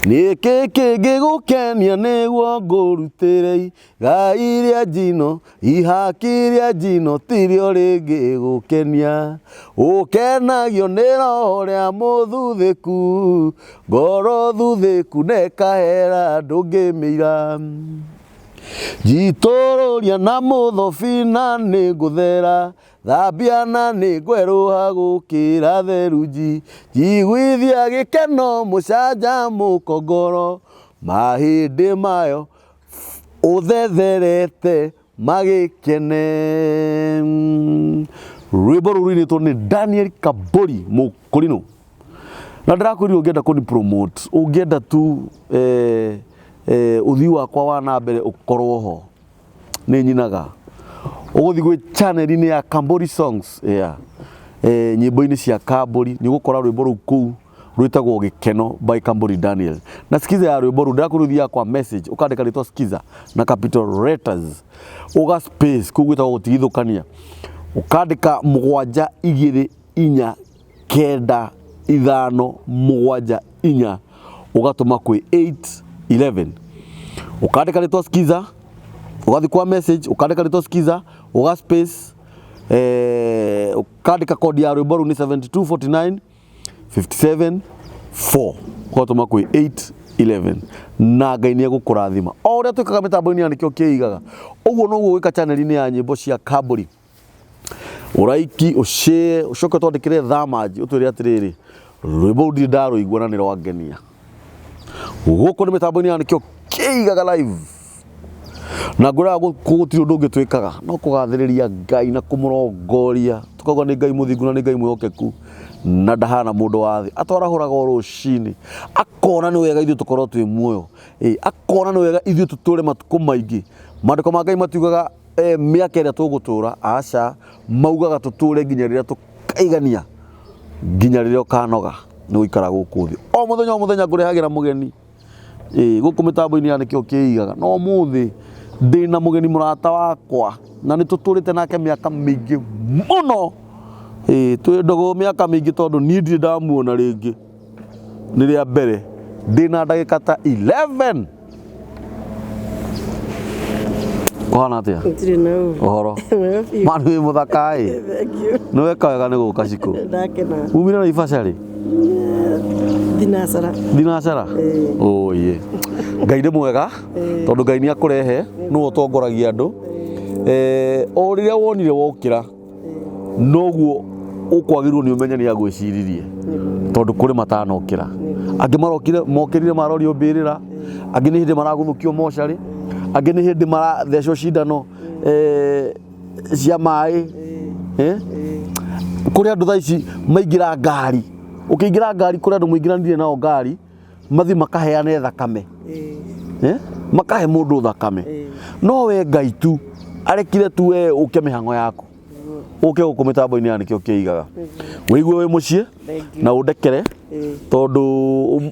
Nĩkĩ kĩngĩgũkenia nĩguo ngũrutĩre igai rĩa njino, ihaki rĩa njino tirĩo rĩngĩgũkenia. Ũkenagio nĩ roho ũrĩa mũthuthĩku, ngoro thuthĩku na ĩkahera ndũngĩmĩira. Njitũrũria na mũthobi na nĩngũthera, Thambia na nĩ ngwerũha gũkĩra therunji, njiguithia gĩkeno mũcanjamũko ngoro, mahĩndĩ mayo ũthetherete magĩkene. Rwĩmbo rũu rũinĩtwo nĩ Daniel Kabori Mũkũrinũ. Na ndĩrakwĩrire ũngĩenda kũni promote, ũngĩenda tu eh, eh, ũthii wakwa wa na mbere ũkorwo ho nĩ nyinaga ũgũthiĩ gwĩ channel-inĩ ya Kambori Songs yeah. E, nyĩmbo-inĩ cia Kambori nĩ ũgũkora rwĩmbo rũu kũu rwĩtagwo Gĩkeno by Kambori Daniel na skiza ya rwĩmbo rũu ndĩrakwĩra ũthiaga kwa message ũkandĩka rĩtwa skiza na capital letters ũga space kũu gwĩtagwo gũtigithũkania ũkandĩka mũgwanja igĩrĩ inya kenda ithano mũgwanja inya ũgatũma kwĩ 811 ũkandĩka rĩtwa skiza ũgathiĩ kwa message ũkandĩka rĩtwa skiza ũga space eh, ũkandĩka kodi ya rwĩmbo rũu nĩ 7249 57 4 ũgatũma kwĩ 811 na ngai nĩ egũkũrathima o ũrĩa twĩkaga mĩtambo-inĩ ya nĩkĩo kĩigaga ũguo noguo gwĩka channel-inĩ ya nyĩmbo cia kambũri ũraiki ũcĩe ũcoke ũtwandĩkĩre thamanji ũtwĩre atĩrĩrĩ rwĩmbo rũu ndirĩ ndarũigua na nĩ rwangenia gũkũ nĩ mĩtambo-inĩ ya nĩkĩo kĩigaga live na ngwĩraga gũkũ gũtirĩ ũndũ ũngĩ twĩkaga no kũgathĩrĩria ngai na kũmũrongoria tũkauga nĩ ngai mũthingu na nĩ ngai mwĩhokeku na ndahana mũndũ wa thĩ atwarahũraga o rũcinĩ akona nĩ wega ithuĩ tũkorwo twĩ muoyo Ĩ, akona nĩ wega ithuĩ tũtũre matukũ maingĩ maandĩko ma ngai matiugaga eh, mĩaka ĩrĩa tũgũtũra aca maugaga tũtũre nginya rĩrĩa tũkaigania nginya rĩrĩa ũkanoga nĩ gũikara gũkũ thĩ o mũthenya o mũthenya ngũrehagĩra mũgeni ĩĩ gũkũ mĩtambo-inĩ ya nĩkĩo kĩigaga no ũmũthĩ ndĩna mũgeni mũrata wakwa na nĩ tũtũrĩte nake mĩaka mĩingĩ mũno ĩĩ twĩ ndũgũ mĩaka mĩingĩ tondũ niĩ ndirĩ ndamuona rĩngĩ nĩ rĩa mbere ndĩna ndagĩka ta 11 Kũhana atĩa? Gũtirĩ na ũru. Ũhoro. Wega biũ. Ma nĩ wĩ mũthaka ĩ. Thank you. Nĩ weka wega nĩ gũka cikũ. Ndakena. Umire na ibaca rĩ? Thinacara. Thinacara? Ĩĩ. Oye. Ngai nĩ mwega tondũ Ngai nĩ akũrehe nĩwe ũtongoragia andũ. Eh, o rĩrĩa wonire wokĩra noguo ũkwagĩrĩirwo nĩ ũmenye nĩ agwĩciririe tondũ kũrĩ matanokĩra angĩ marokire mokĩrire marorio mbĩrĩra angĩ nĩ hĩndĩ maragũthũkio mocarĩ angĩ nĩ hĩndĩ marathecwo cindano eh, cia maĩ eh? kũrĩ andũ thaa ici maingĩra ngari ũkĩingĩra ngari kũrĩ andũ mũingĩranire nao ngari mathiĩ makaheane thakame eh? makahe mũndũ thakame no we ngai tu arekire tu we ũke mĩhang'o yaku ũke gũkũ mĩtambo-inĩ ya nĩkĩo kĩigaga wĩigue wĩ mũciĩ Thank you. na ũndekere Ĩĩ. tondũ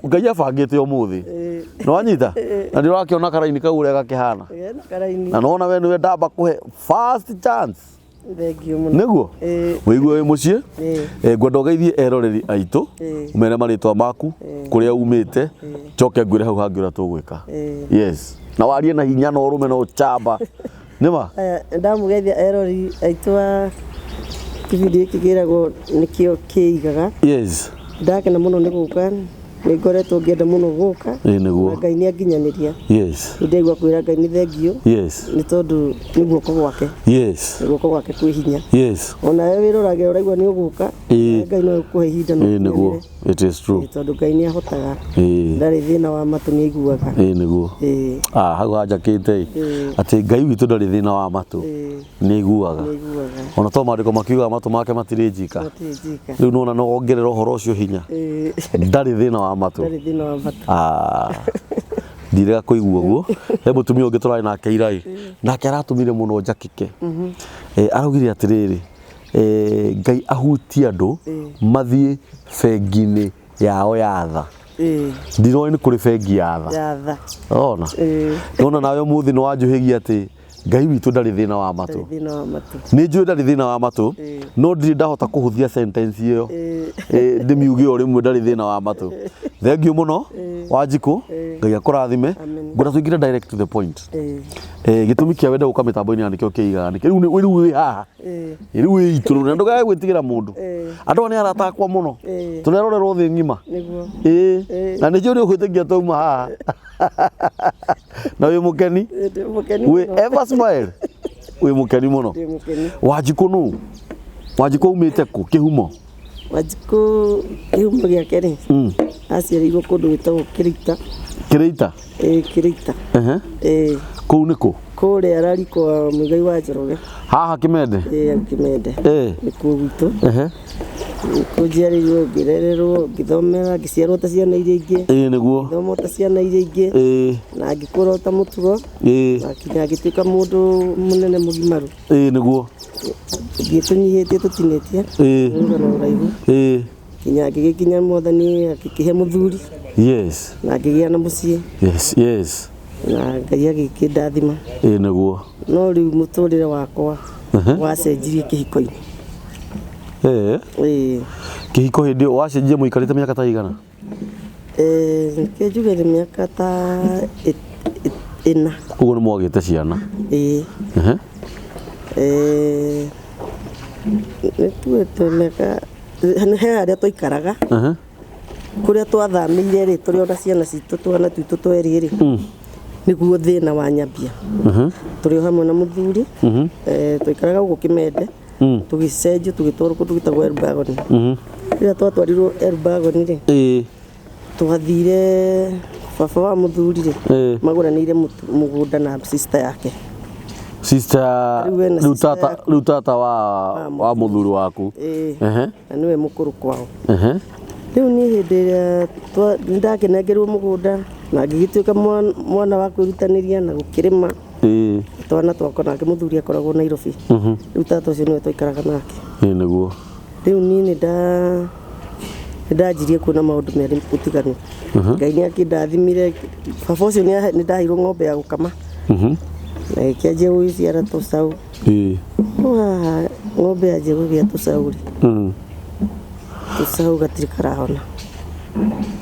ngai abangĩte ũmũthĩ nĩ wanyita na nĩ ũrakĩona karaini kau ũrĩa gakĩhana Gena karaini. na nona we nĩwe ndamba kũhe first chance Thengiũ mũno. nĩguo Ĩĩ. wĩigue wĩ mũciĩ Ĩĩ. Eh, ngwenda ũgeithie eroreri aitũ Ĩĩ. ũmere marĩtwa maku kũrĩa umĩte njoke ngwĩre hau hangĩ ũrĩa tũgwĩka Ĩĩ. yes na warie na hinya na ũrũme na ũcamba nĩma Aya, ndamũgeithia erori aitũ a kĩbindi gĩkĩ kĩragwo nĩkĩo kĩigaga. yes Ndakena mũno nĩ gũka, nĩ ngoretwo ngĩenda mũno gũka. Ĩĩ nĩguo. Na Ngai nĩ anginyanĩria. yes Nĩ ndaigua kwĩra Ngai nĩ thengiũ. yes Nĩ tondũ nĩ guoko gwake. yes Nĩ guoko gwake kwĩ hinya. yes Onawe wĩrorage ũraigua nĩ ũgũka. Ĩĩ. Ngai no ekũhe ihinda na ĩĩ nĩguo ũkinyanĩre. it is true Ĩĩ, Tondũ Ngai nĩ ahotaga. ĩĩ Ndarĩ thĩna wa matũ nĩ aiguaga. ĩĩ nĩguo Ĩĩ. ah hau hanjakĩte ĩ Ĩĩ. atĩ ngai witũ ndarĩ thĩna wa matũ Ĩĩ. nĩ aiguaga Nĩ aiguaga. ona to maandĩko makiugaga matũ make matirĩ njika Matirĩ njika. rĩu nona no wongerera ũhoro ũcio hinya Ĩĩ. ndarĩ thĩna wa matũ Ndarĩ thĩna wa matũ. Ah, ndirega kũigua ũguo he mũtumia ũngĩ tũrarĩ nake irai nake aratũmire mũno njakĩke Eh, araugire atĩrĩrĩ eh, ngai ahutie andũ mathiĩ bengi-inĩ yao ya tha Ĩĩ. ndiroĩ nĩ kũrĩ bengi ya tha Ya tha. ona Ĩĩ. nona nawe ũmũthĩ nĩ wanjũhĩgia atĩ Ngai witũ ndarĩ thĩna wa matũ. Ndarĩ thĩna wa matũ. Nĩ njũĩ ndarĩ thĩna wa matũ, no ndirĩ ndahota kũhũthia sentence ĩyo. Ndĩmiuge o rĩmwe, ndarĩ thĩna wa matũ. Thank you mũno, Wanjikũ. Ngai akũrathime. Amen. Ngwenda tũingĩre direct to the point. Gĩtũmi kĩa wende gũka mĩtambo-inĩ ya nĩkĩo kĩigaga nĩkĩ rĩu rĩu wĩ haha? Rĩu wĩ itũ na ndũkae gwĩtigĩra mũndũ. Andũ aya nĩ arata akwa mũno. Tũrerorerwo thĩ ng'ima. Nĩguo. Ĩĩ, na nĩ njũĩ nĩ ũgwĩtĩkia twauma haha na wĩ mũkeni. Ndĩ mũkeni Wĩ mũno. ever smile, wĩ mũkeni mũno. Ndĩ mũkeni. Wanjikũ nũ? Wanjikũ aumĩte kũ kĩhumo? Wanjikũ kĩhumo gĩake rĩ, aciarĩirwo kũndũ gwĩtagwo Kĩrĩita. Kĩrĩita? Ĩĩ, Kĩrĩita. Ĩĩ. Kũu nĩ kũ? Kũrĩa Rariko wa Mũigai wa Njoroge. Haha Kĩmende? Ĩĩ, Kĩmende. Nĩkuo gwitũ. Nĩkuo njiarĩirwo, ngĩrererwo, ngĩthomera, ngĩciarwo ta ciana iria ingĩ. Ĩĩ nĩguo. Ngĩthoma o ta ciana iria ingĩ. Na ngĩkũra o ta mũtugo. Na nginya ngĩtuĩka mũndũ mũnene mũgimaru. Ĩĩ nĩguo. Tũthiĩ tũnyihĩtie tũtinĩtie. Rũgano rũraihu. Nginya ngĩgĩkinya Mwathani akĩkĩhe mũthuri. Na ngĩgĩa na mũciĩ. Yes, yes. Na Ngai agĩkĩndathima. Ĩĩ nĩguo. No rĩu mũtũrĩre wakwa wacenjirie kĩhiko-inĩ. Ĩĩ. Kĩhiko hĩndĩ ĩyo wacenjia mũikarĩte mĩaka ta igana? Reke njuge nĩ mĩaka ta 4. Ũguo nĩ mwagĩte ciana? Ĩĩ. Nĩ tuĩte mĩaka, he harĩa twaikaraga. Kũrĩa twathamĩire rĩ, tũrĩ ona ciana citũ, twana twitũ twerĩ rĩ, nĩguo thĩna wa nyambia. Tũrĩ o hamwe na mũthuri, twaikaraga gũkũ Kĩmende, tũgĩcenjio tũgĩtwarwo kũndũ gwĩtagwo Elbagon. Rĩrĩa twatwarirwo Elbagon rĩ, twathire baba wa mũthuri rĩ, magũranĩire mũgũnda na sister yake. Sister? Rĩu wena Rĩu sister tata yaku. Rĩu tata wa mũthuri waku? Ĩĩ. Na nĩwe mũkũrũ kwao. Rĩu niĩ hĩndĩ ĩrĩa nĩndakĩnengerwo mũgũnda na ngĩgĩtuĩka mwana wa kwĩrutanĩria na gũkĩrĩma. Twana twakwa nake mũthuri akoragwo Nairobi. Rĩu tata ũcio nĩwe twaikaraga nake. Ĩĩ nĩguo. Rĩu niĩ nĩndanjirie kuona maũndũ merĩ ũtiganu. Ngai nĩakĩndathimire, baba ũcio nĩndaheirwo ng'ombe ya gũkama. Na ĩkĩanjia gũgĩciara tũcaũ. No haha ng'ombe yanjia kũgĩa tũcaũ rĩ, tũcaũ gatirĩ karahona.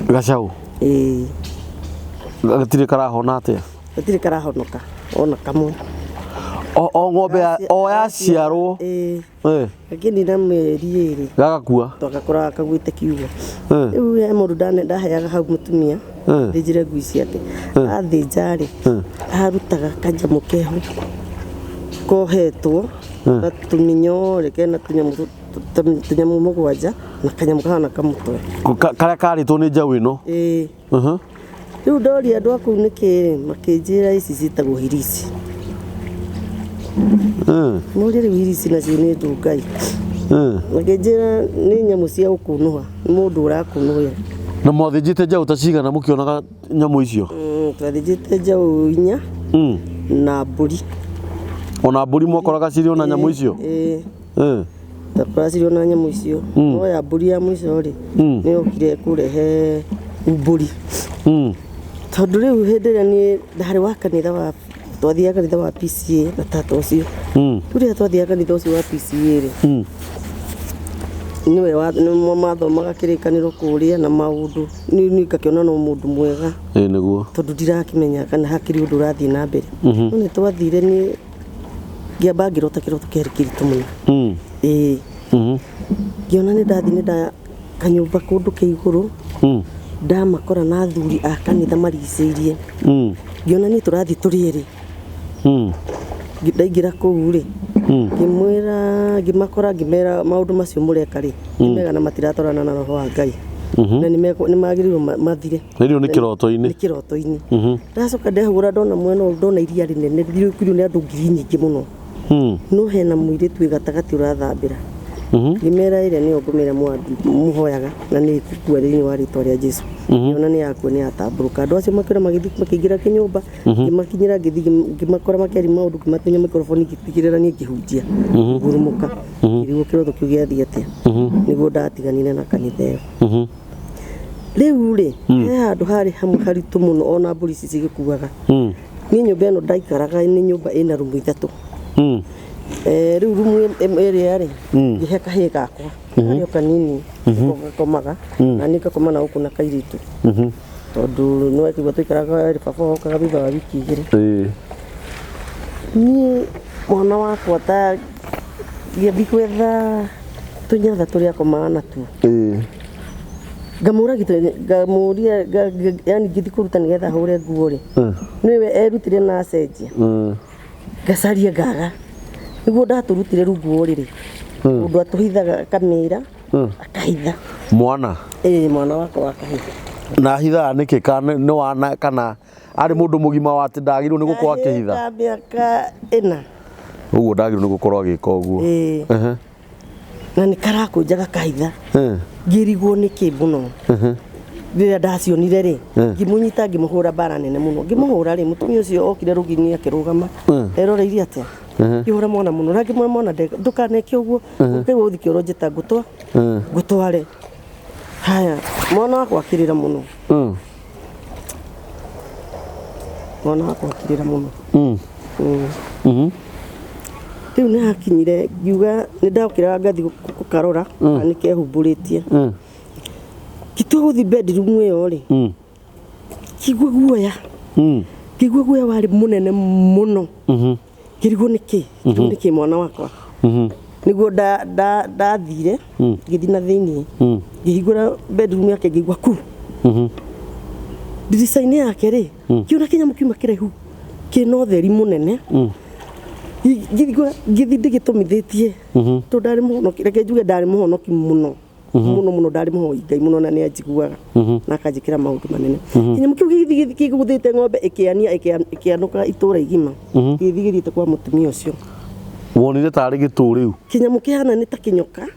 Gacaũ? Ĩĩ. Gatirĩ karahona atĩa? Gatirĩ karahonoka ona kamwe. O ng'ombe o yaciarwo? Ĩĩ. Gakĩnina mĩeri 2. Gagakua? Twagakoraga kagwĩte kiugo. Rĩu he mũndũ ndaheaga hau mũtumia, thĩnjĩre ngui ciake. Athĩnja rĩ, arutaga kanyamũ keho kohetwo na tũmĩnyore kena tũnyamũ 7 na kanyamũ kahana kamũtwe. Karĩa karĩtwo nĩ njaũ ĩno? Ĩĩ. Rĩu ndoria andũ a kũu nĩkĩ rĩ, makĩnjĩra ici ciĩtagwo hirici. Moria rĩu hirici nacio nĩ ndũ Ngai. Makĩnjĩra nĩ nyamũ cia gũkũnũha, nĩ mũndũ ũrakũnũhĩra. Na mwathĩnjĩte njaũ ta cigana mũkĩonaga nyamũ icio? Twathĩnjĩte njaũ 4 na mbũri. Ona mbũri mwakoraga cirĩ ona nyamũ icio? Ĩĩ. Twakoraga cirĩ ona nyamũ icio. No ya mbũri ya mũico rĩ, nĩ yokire kũrehe umbũri. Tondũ rĩu hĩndĩ ĩrĩa niĩ ndarĩ wa kanitha wa, twathiaga kanitha wa PCA na tata ũcio. Rĩu rĩrĩa twathiaga kanitha ũcio wa PCA rĩ, nĩwe nĩmo mathomaga kĩrĩkanĩro kũrĩa na maũndũ. Niĩ ngakĩona no mũndũ mwega. Ĩĩ nĩguo. Tondũ ndirakĩmenya kana hakĩrĩ ũndũ ũrathiĩ na mbere. No nĩ twathire niĩ ngĩamba ngĩrota kĩroto kĩarĩ kĩritũ mũno. Ĩĩ. Ngĩona nĩ ndathiĩ nĩ nda kanyũmba kũndũ kĩ igũrũ. Ndamakora na athuri a kanitha marigicĩirie. Ngĩona niĩ tũrathiĩ tũrĩ erĩ. Ndaingĩra kũu rĩ, ngĩmwĩra, ngĩmakora ngĩmera maũndũ macio mũreka rĩ, nĩ mega na matiratwarana na roho wa Ngai. Na nĩ magĩrĩirwo mathire. Rĩu nĩ kĩroto-inĩ. Nĩ kĩroto-inĩ. Ndacoka ndehũgũra ndona mwena ũyũ, ndona iria rĩnene rĩũkĩirwo nĩ andũ ngiri nyingĩ mũno. No hena mũirĩtu wĩ gatagatĩ ũrathambĩra. Ngĩmera ĩrĩa nĩyo ngũmera mũhoyaga na nĩ ĩgũkua thĩinĩ wa rĩtwa rĩa Jesũ. Ngĩona nĩ yakua nĩ yatambũrũka. Andũ acio makĩona magĩthiĩ makĩingĩra kĩnyũmba, ngĩmakinyĩra ngĩthiĩ ngĩmakora makĩaria maũndũ, ngĩmatunya microphone ngĩtigĩrĩra niĩ ngĩhunjia. Ngurumũka. Ngĩrigwo kĩroto kĩu gĩathiĩ atĩa. Nĩguo ndatiganire na kanitha ĩyo. Rĩu rĩ, he handũ harĩ hamwe haritũ mũno ona mbũri ici cigĩkuaga. Niĩ nyũmba ĩno ndaikaraga nĩ nyũmba ĩna rumu ithatũ. Rĩu rumu ĩrĩa rĩ, ngĩhe kahĩĩ gakwa karĩ o kanini, nĩko gakomaga na niĩ ngakoma na gũkũ na kairĩtu, tondũ nĩ wakĩigua twaikaraga erĩ, baba okaga thutha wa wiki 2. Niĩ mwana wakwa ta ngĩthiĩ gwetha tũnyatha tũrĩa akomaga natuo, ngamũra ngamũria, yani ngĩthiĩ kũruta nĩgetha hũre nguo rĩ, nĩwe erutire na acenjia. Ngacaria ngaga, nĩguo ndatũrutire rungu wa ũrĩrĩ, ũndũ atũhithaga akamĩra akahitha. Mwana? Ĩĩ, mwana wakwa wa kahĩĩ. Na ahithaga nĩkĩ? Kana nĩ wana kana arĩ mũndũ mũgima wa atĩ ndagĩrĩirwo nĩ gũkorwo akĩhitha? Kahĩĩ ka mĩaka 4. Ũguo ndagĩrĩirwo nĩ gũkorwo agĩka ũguo. Ĩĩ. Na nĩ karakũnja gakahitha. Ngĩrigwo nĩkĩ mũno. Rĩrĩa ndacionire rĩ, ngĩmũnyita, ngĩmũhũra mbara nene mũno. Ngĩmũhũra rĩ, mũtumia ũcio okire rũgiri akĩrũgama eroreirie atĩa, ngĩhũra mwana mũno na ngĩmwĩra, mwana, ndũkaneke ũguo, ũkĩigua gũthiĩ kĩoro njĩta ngũtwa ngũtware haya. Mwana wakwa akĩrĩra mũno. Mwana wakwa akĩrĩra mũno. Rĩu nĩ hakinyire ngiuga nĩ ndokĩraga ngathiĩ gũkarora kana nĩ kehumbũrĩtie. Ngĩtua gũthiĩ bedroom ĩyo rĩ, ngĩigua guoya. Ngĩigua guoya warĩ mũnene mũno. Ngĩrigwo nĩkĩ, ngĩrigwo nĩkĩ mwana wakwa. Nĩguo ndathire, ngĩthiĩ na thĩiniĩ, ngĩhingũra bedroom yake, ngĩigua ku ndirica-inĩ yake rĩ, ngĩona kĩnyamũ kiuma kĩraihu kĩna ũtheri mũnene. Ngĩthiĩ ndĩgĩtũmithĩtie, tondũ ndarĩ mũhonoki, reke njuge ndarĩ mũhonoki mũno mũno mũno, ndarĩ mũhoi Ngai mũno, na nĩ anjiguaga na akanjĩkĩra maũndũ manene. Kĩnyamũ kĩu gĩgĩthiĩ kĩgũthĩte ng'ombe ĩkĩania, ĩkĩanũka itũũra igima, gĩgĩthiĩ gĩthiĩte kwa mũtumia ũcio. Wonire tarĩ gĩtũ rĩu? Kĩnyamũ kĩhana nĩ ta kĩnyoka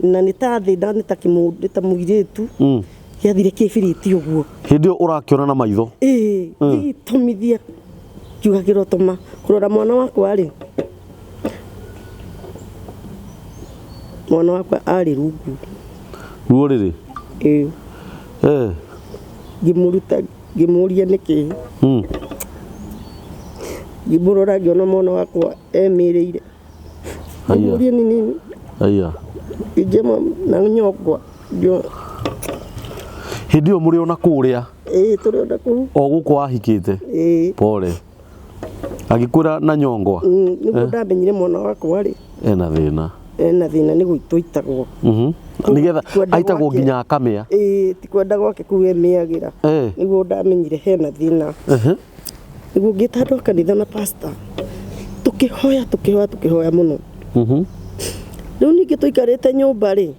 na nĩ ta thĩ na nĩ ta kĩmũndũ, nĩ ta mũirĩtu. Gĩathire kĩbiriti ũguo. Hĩndĩ ĩyo ũrakĩona na maitho? Ĩĩ, gĩgĩtũmithia kiuga kĩrotoma kũrora mwana wakwa rĩ, mwana wakwa arĩ rungu Ruo rĩrĩ? Ĩĩ. Ngĩmũruta, ngĩmũria nĩkĩ. Ngĩmũrora, ngĩona mwana wakwa emĩrĩire. Aya. Ngĩmũria nĩ nini. Aya. Ngĩnjema na nyongwa. Hĩndĩ ĩyo mũrĩ ona kũrĩa? Ĩĩ, tũrĩ ona kũu. O gũkũ wahikĩte? Ĩĩ. Pole. Agĩkwĩra na nyongwa? Nĩguo ndamenyire mwana wakwa rĩ ena thĩna. Ena thĩna, nĩ gũitwo itagwo. Nĩgetha Kwenda aitagwo gwake. nginya akamĩa. Ĩĩ, ti kwenda gwake kũu emĩagĩra. Nĩguo ndamenyire hena thĩna. Nĩguo ngĩta andũ a kanitha na pastor, tũkĩhoya, tũkĩhoya, tũkĩhoya mũno. Rĩu ningĩ tũikarĩte nyũmba rĩ,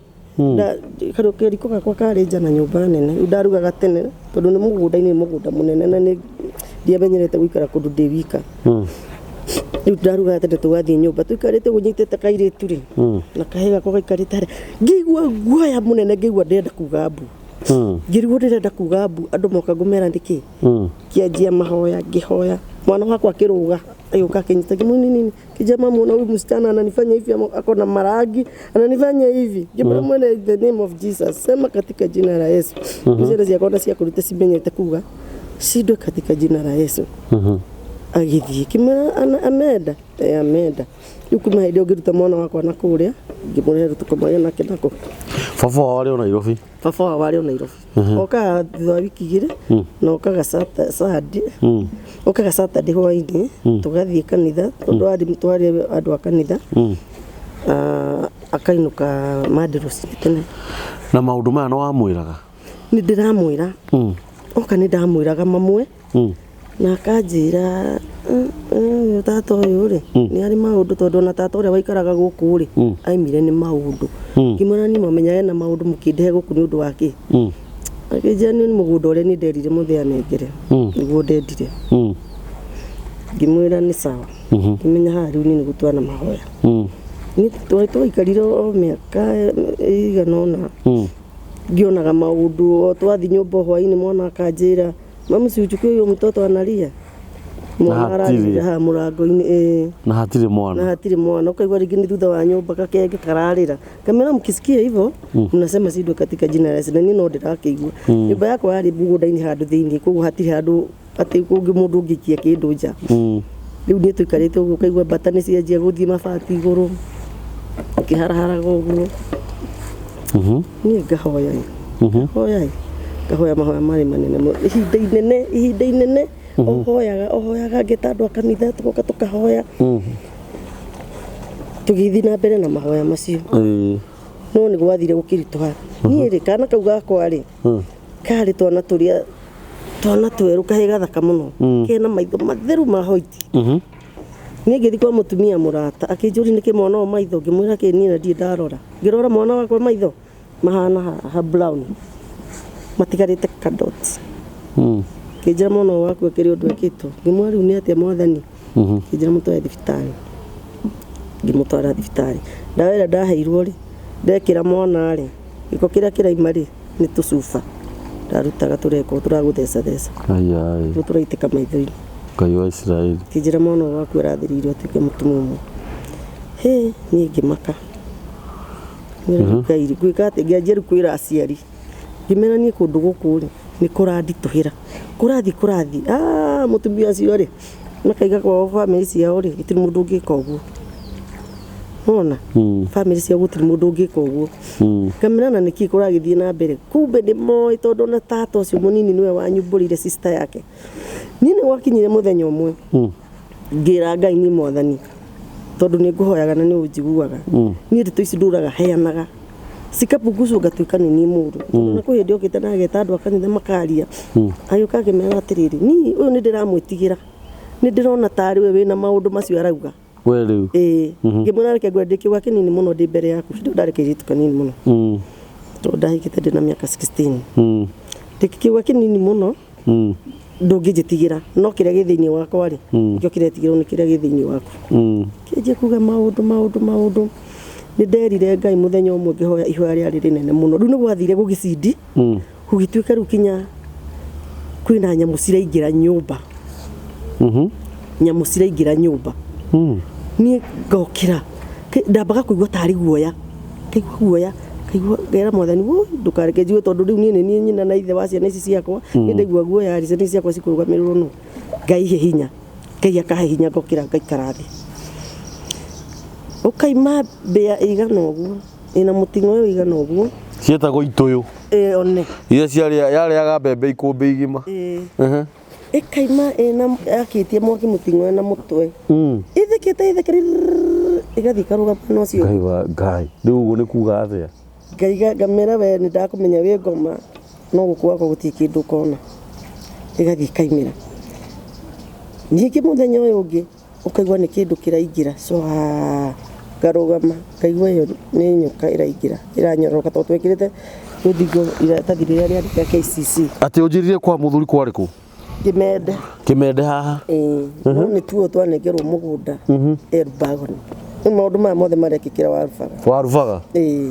kariko gakwa karĩ nja na nyũmba nene. Rĩu ndarugaga tene tondũ nĩ mũgũnda-inĩ, nĩ mũgũnda mũnene, na nĩ ndiamenyerete gũikara kũndũ ndĩ wika. Rĩu ndarugaga tene, tũgathiĩ nyũmba. Tũikarĩte ũguo nyitĩte kairĩtu rĩ, na kahĩĩ gakwa gaikarĩte harĩa, ngĩigua guoya mũnene, ngĩigua ndĩrenda kuga mbu. Ngĩrigwo ndĩrenda kuga mbu, andũ moka ngũmera nĩkĩ. Ngĩanjia mahoya, ngĩhoya, mwana wakwa akĩrũga, agĩũka akĩnyita, ngĩmwĩra nini, kija mama, una huyu msichana ananifanya hivi, ako na marangi, ananifanya hivi. Ngĩmwĩra mwene, in the name of Jesus, sema katika jina la Yesu. Ciana ciakwa na ciakũrĩte cimenyete kuga shindwe katika jina la Yesu. Agĩthiĩ kĩmwĩra ameenda, ameenda. Rĩu kuma hĩndĩ ĩyo ngĩruta mwana wakwa na kũrĩa, ngĩmũrehe rĩu tũkomagia nake nako. Baba wao arĩ o Nairobi? Baba wao arĩ o Nairobi. Okaga thutha wa wiki 2, na okaga Sunday. Okaga Saturday hwaĩ-inĩ, tũgathiĩ kanitha tondũ twarĩ andũ a kanitha. Akainũka Monday rũcinĩ tene. Na maũndũ maya nĩ wamwĩraga? Nĩ ndĩramwĩra. Oka nĩ ndamwĩraga mamwe. Na akanjĩra, tata ũyũ rĩ, nĩ arĩ maũndũ, tondũ ona tata ũrĩa waikaraga gũkũ rĩ, aimire nĩ maũndũ. Ngĩmwĩra niĩ mwamenya ena maũndũ, mũkĩndehe gũkũ nĩ ũndũ wa kĩ? Akĩnjĩra nĩ mũgũnda ũrĩa niĩ nderire mũthee anengere. Nĩguo ndendire. Ngĩmwĩra nĩ sawa. Ngĩmenya haha rĩu niĩ nĩ gũtuana mahoya. Niĩ twaikarire o mĩaka ĩigana ũna. Ngĩonaga maũndũ, o twathiĩ nyũmba hwaĩ-inĩ mwana akanjĩra, "Mamu, si uchukue huyo mtoto analia." Mwana Na hatirĩ. ararĩrĩra haha mũrango-inĩ, ĩĩ. Na hatirĩ mwana? Na hatirĩ mwana. Ũkaigua rĩngĩ nĩ thutha wa nyũmba gakenge kararĩra. Ngamwĩra mkisikia hivyo mnasema shindwe katika jina la Yesu. Na niĩ no ndĩrakĩigua. Nyũmba yakwa yarĩ mũgũnda-inĩ handũ thĩiniĩ, koguo hatirĩ handũ Atĩ kũngĩ mũndũ ũngĩikia kĩndũ nja. Rĩu niĩ tũikarĩte ũguo ũkaigua mbata nĩ cianjia gũthiĩ mabati igũrũ, ũkĩharaharaga ũguo. Niĩ ngahoya ĩ, ngahoya ĩ, ngahoya mahoya marĩ manene mũno ihinda inene, ihinda inene ũhoyaga ũhoyaga ngĩta andũ a kanitha tũgoka tũkahoya, tũgĩthiĩ na mbere na mahoya macio. No nĩ gwathire gũkĩritũha. Niĩ rĩ, kana kau gakwa rĩ, karĩ twana tũrĩa twana twerũ kahĩ gathaka mũno, kena maitho matheru ma hoiti. Niĩ ngĩthiĩ kwa mũtumia mũrata akĩnjũria nĩkĩ mwana ũyũ maitho, ngĩmwĩra kĩ niĩ na ndirĩ ndarora. Ngĩrora mwana wakwa maitho mahana ha brown matigarĩte ka dot. Akĩnjĩra mwana ũyũ waku akĩrĩ ũndũ ekĩtwo. Ngĩmwĩra rĩu nĩ atĩa mwathani? Akĩnjĩra mũtware thibitarĩ. Ngĩmũtwara thibitarĩ. Ndawa ĩrĩa ndaheirwo rĩ, ndekĩra mwana rĩ, gĩko kĩrĩa kĩraima rĩ, nĩ tũcuba ndarutaga tũrekwo tũragũthecatheca. Aiai. Nĩguo tũraitĩka maitho-inĩ. Ngai wa Isiraeli. Akĩnjĩra mwana ũyũ waku arathĩrĩirio atuĩke mũtumumu. Hĩ, niĩ ngĩmaka. Ngĩmwĩra Ngai rĩ, ngwĩka atĩa? Ngĩanjia rĩu kwĩra aciari. Ngĩmera niĩ kũndũ gũkũ rĩ, nĩ kũranditũhĩra. Kũrathiĩ kũrathiĩ, ah mũtumia ũcio rĩ, makaiga kwao bamĩrĩ ciao rĩ, gũtirĩ mũndũ ũngĩka ũguo. Wona? Bamĩrĩ ciao gũtirĩ mũndũ ũngĩka ũguo. Ngamera na nĩkĩ kũragĩthiĩ na mbere. Kumbe nĩ moĩ tondũ ona tata ũcio mũnini nĩwe wanyumbũrĩire sister yake. Niĩ nĩ gwakinyire mũthenya ũmwe, ngĩra Ngai niĩ mwathani, tondũ nĩ ngũhoyaga na nĩ ũnjiguaga. Niĩ ndeto ici ndũraga heanaga. Cikapungucwo ngatuĩka nĩ niĩ mũru. Tondũ na kwĩ hĩndĩ okĩte na ageta andũ a kanitha makaria. Agĩũka akĩmera atĩrĩrĩ, niĩ ũyũ nĩ ndĩramwĩtigĩra. Nĩ ndĩrona tarĩ we wĩna maũndũ macio arauga. We rĩu. Ĩĩ. Ngĩmwĩra reke ngwĩre ndĩ kĩũga kĩnini mũno ndĩ mbere yaku. Hĩndĩ ĩyo ndarĩ kairĩtu kanini mũno. Tondũ ndahikĩte ndĩ na mĩaka 16. Ndĩ kĩũga kĩnini mũno. Ndũngĩnjĩtigĩra no kĩrĩa gĩ thĩinĩ wakwa rĩ, nĩkĩo kĩretigĩrwo nĩ kĩrĩa gĩ thĩinĩ waku. Kĩanjia kuga maũndũ maũndũ maũndũ. Nĩ nderire Ngai mũthenya ũmwe ngĩhoya ihoya rĩarĩ rĩnene mũno. Rĩu nĩ gwathire gũgĩcindi, gũgĩtuĩka rĩu kinya kwĩna nyamũ ciraingĩra nyũmba. Nyamũ ciraingĩra nyũmba. Niĩ ngokĩra, ndambaga kũigua tarĩ guoya. Ngaigua guoya, ngaigua ngera mwathani woi ndũkareke njigue tondũ rĩu niĩ nĩ niĩ nyina na ithe wa ciana ici ciakwa. Niĩ ndaigua guoya rĩ, ciana ici ciakwa cikũrũgamĩrĩrwo nũ? Ngai he hinya. Ngai akahe hinya ngokĩra ngaikara thĩ. Ũkaima mbĩa ĩigana ũguo, ĩna mũting'oe ũigana ũguo. Ciĩtagwo itũyũ. Ĩĩ one. Iria ciarĩa yarĩaga mbembe ikũmbĩ igima. Ĩĩ. Ĩkaima ĩna yakĩtie mwaki mũting'oe na mũtwe. Ĩthekete ĩthekete ĩgathiĩ ĩkarũgama na ũcio. Ngai wa Ngai. Rĩu ũguo nĩ kuga atĩa? Ngai ngamera we nĩ ndakũmenya wĩ ngoma no gũkũ gwakwa gũtirĩ kĩndũ ũkona. Ĩgathiĩ ĩkaimĩra. Ningĩ mũthenya ũyũ ũngĩ ũkaigua nĩ kĩndũ kĩraingĩra cwaa, ngarũgama ngaigua ĩyo nĩ nyoka ĩraingĩra ĩranyororoka tondũ twekĩrĩte rũthingo iratathi rĩrĩa rĩarĩ rĩa KCC. Atĩ ũnjĩrire kwa mũthuri kwarĩ kũ? Kĩmende. Kĩmende haha? Ĩĩ, no nĩ tuo twanengerwo mũgũnda Elbagon. Rĩu maũndũ maya mothe marekĩkĩra Warubaga. Warubaga? Ĩĩ.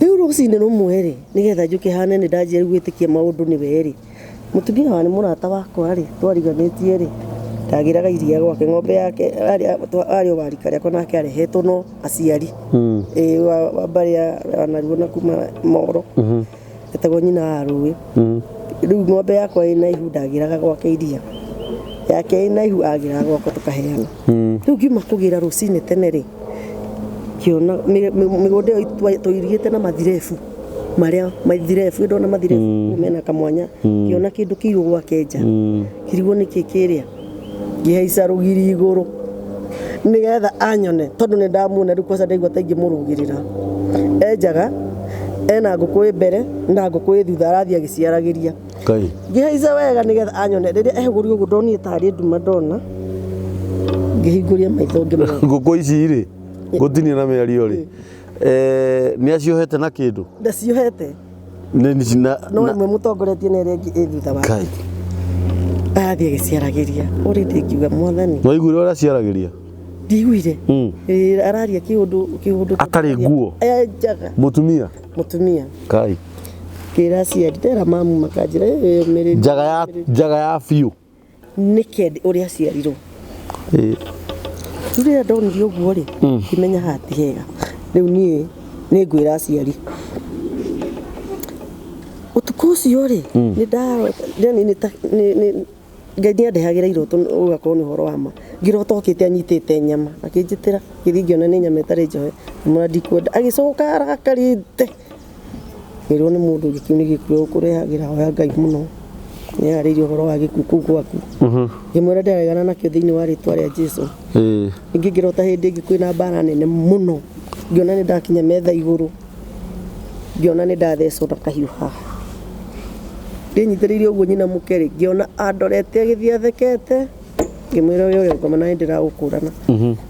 Rĩu rũcinĩ rũmwe rĩ, nĩgetha njũke hane nĩ ndanjia rĩu gwĩtĩkia maũndũ nĩwe rĩ, mũtumia wa nĩ mũrata wakwa rĩ, twariganĩtie rĩ, ndagĩraga iria gwake, ng'ombe yake arĩ o wa rika rĩakwa nake arehetwo no aciari. Ĩĩ wa mbarĩ ya Naruo na kuma Moro. Etagwo nyina wa rũĩ. Rĩu ng'ombe yakwa ĩna ihu ndagĩraga gwake iria. Yake ĩna ihu agĩraga gwakwa tũkaheana. Rĩu ngiuma kũgĩra rũcinĩ tene rĩ, ngĩona mĩgũnda ĩyo tũirigĩte na mathirebu marĩa mathirebu, ndona mathirebu mena kamwanya, ngĩona kĩndũ kĩirũ gwake nja, ngĩrigwo nĩkĩ kĩrĩa, ngĩhaica rũgiri igũrũ nĩgetha anyone tondũ nĩ ndamuona rĩu kwanza ndaigua ta ingĩmũrũgĩrĩra. Enjaga ena ngũkũ ĩ mbere na ngũkũ ĩ thutha arathiĩ agĩciaragĩria. Ngai. Ngĩhaica wega nĩgetha anyone rĩrĩa ehũgũrire ũguo ndonire tarĩ nduma ndona, ngĩhingũria maitho ngĩmuona. Ngũkũ ici rĩ, ngũtinie na mĩario rĩ, nĩ aciohete na kĩndũ? Ndaciohete. Nĩ nĩ na No ĩmwe mũtongoretie na ĩrĩa ĩngĩ ĩ thutha wake. Ngai. Arathiĩ agĩciaragĩria. Already ngiuga mwathani. Waiguire ũrĩa aciaragĩria? Ndiiguire. Ĩĩ, araria kĩũndũ kĩũndũ. Atarĩ nguo? Enjaga. Mũtumia? Mũtumia. Ngai. Ngĩra aciari, ndera mamu makanjĩra, ĩĩ ũmĩrĩrie. Njaga ya, njaga ya biũ. Naked ũrĩa aciarirwo. Ĩĩ. Rĩu rĩrĩa ndonire ũguo rĩ, ngĩmenya haha ti hega. Rĩu niĩ nĩ ngwĩra aciari. Ũtukũ ũcio rĩ, nĩ ndarota, yani nĩ ta Ngai nĩ andehagĩra iroto ũgakorwo nĩ ũhoro wa ma. Ngĩrota okĩte anyitĩte nyama, akĩnjĩtĩra, ngĩthiĩ ngĩona nĩ nyama ĩtarĩ njohe, ngĩmwĩra ndikwenda, agĩcoka arakarĩte. Ngĩrwo nĩ mũndũ ũngĩ kĩu nĩ gĩkuũ gũkũrehagĩra, hoya Ngai mũno. Nĩ arĩirie ũhoro wa gĩkuũ kũu gwaku. Ngĩmwĩra ndĩraregana nakĩo thĩinĩ wa rĩtwa rĩa Jesu. Ningĩ ngĩrota hĩndĩ ĩngĩ kwĩna mbara nene mũno, ngĩona nĩ ndakinya metha igũrũ, ngĩona nĩ ndathecwo na kahiũ haha. Ndĩnyitĩrĩire ũguo nyina mũke rĩ, ngĩona andorete agĩthiĩ athekete, ngĩmwĩra ũyũ ũrĩa ngoma na nĩ ndĩragũkũrana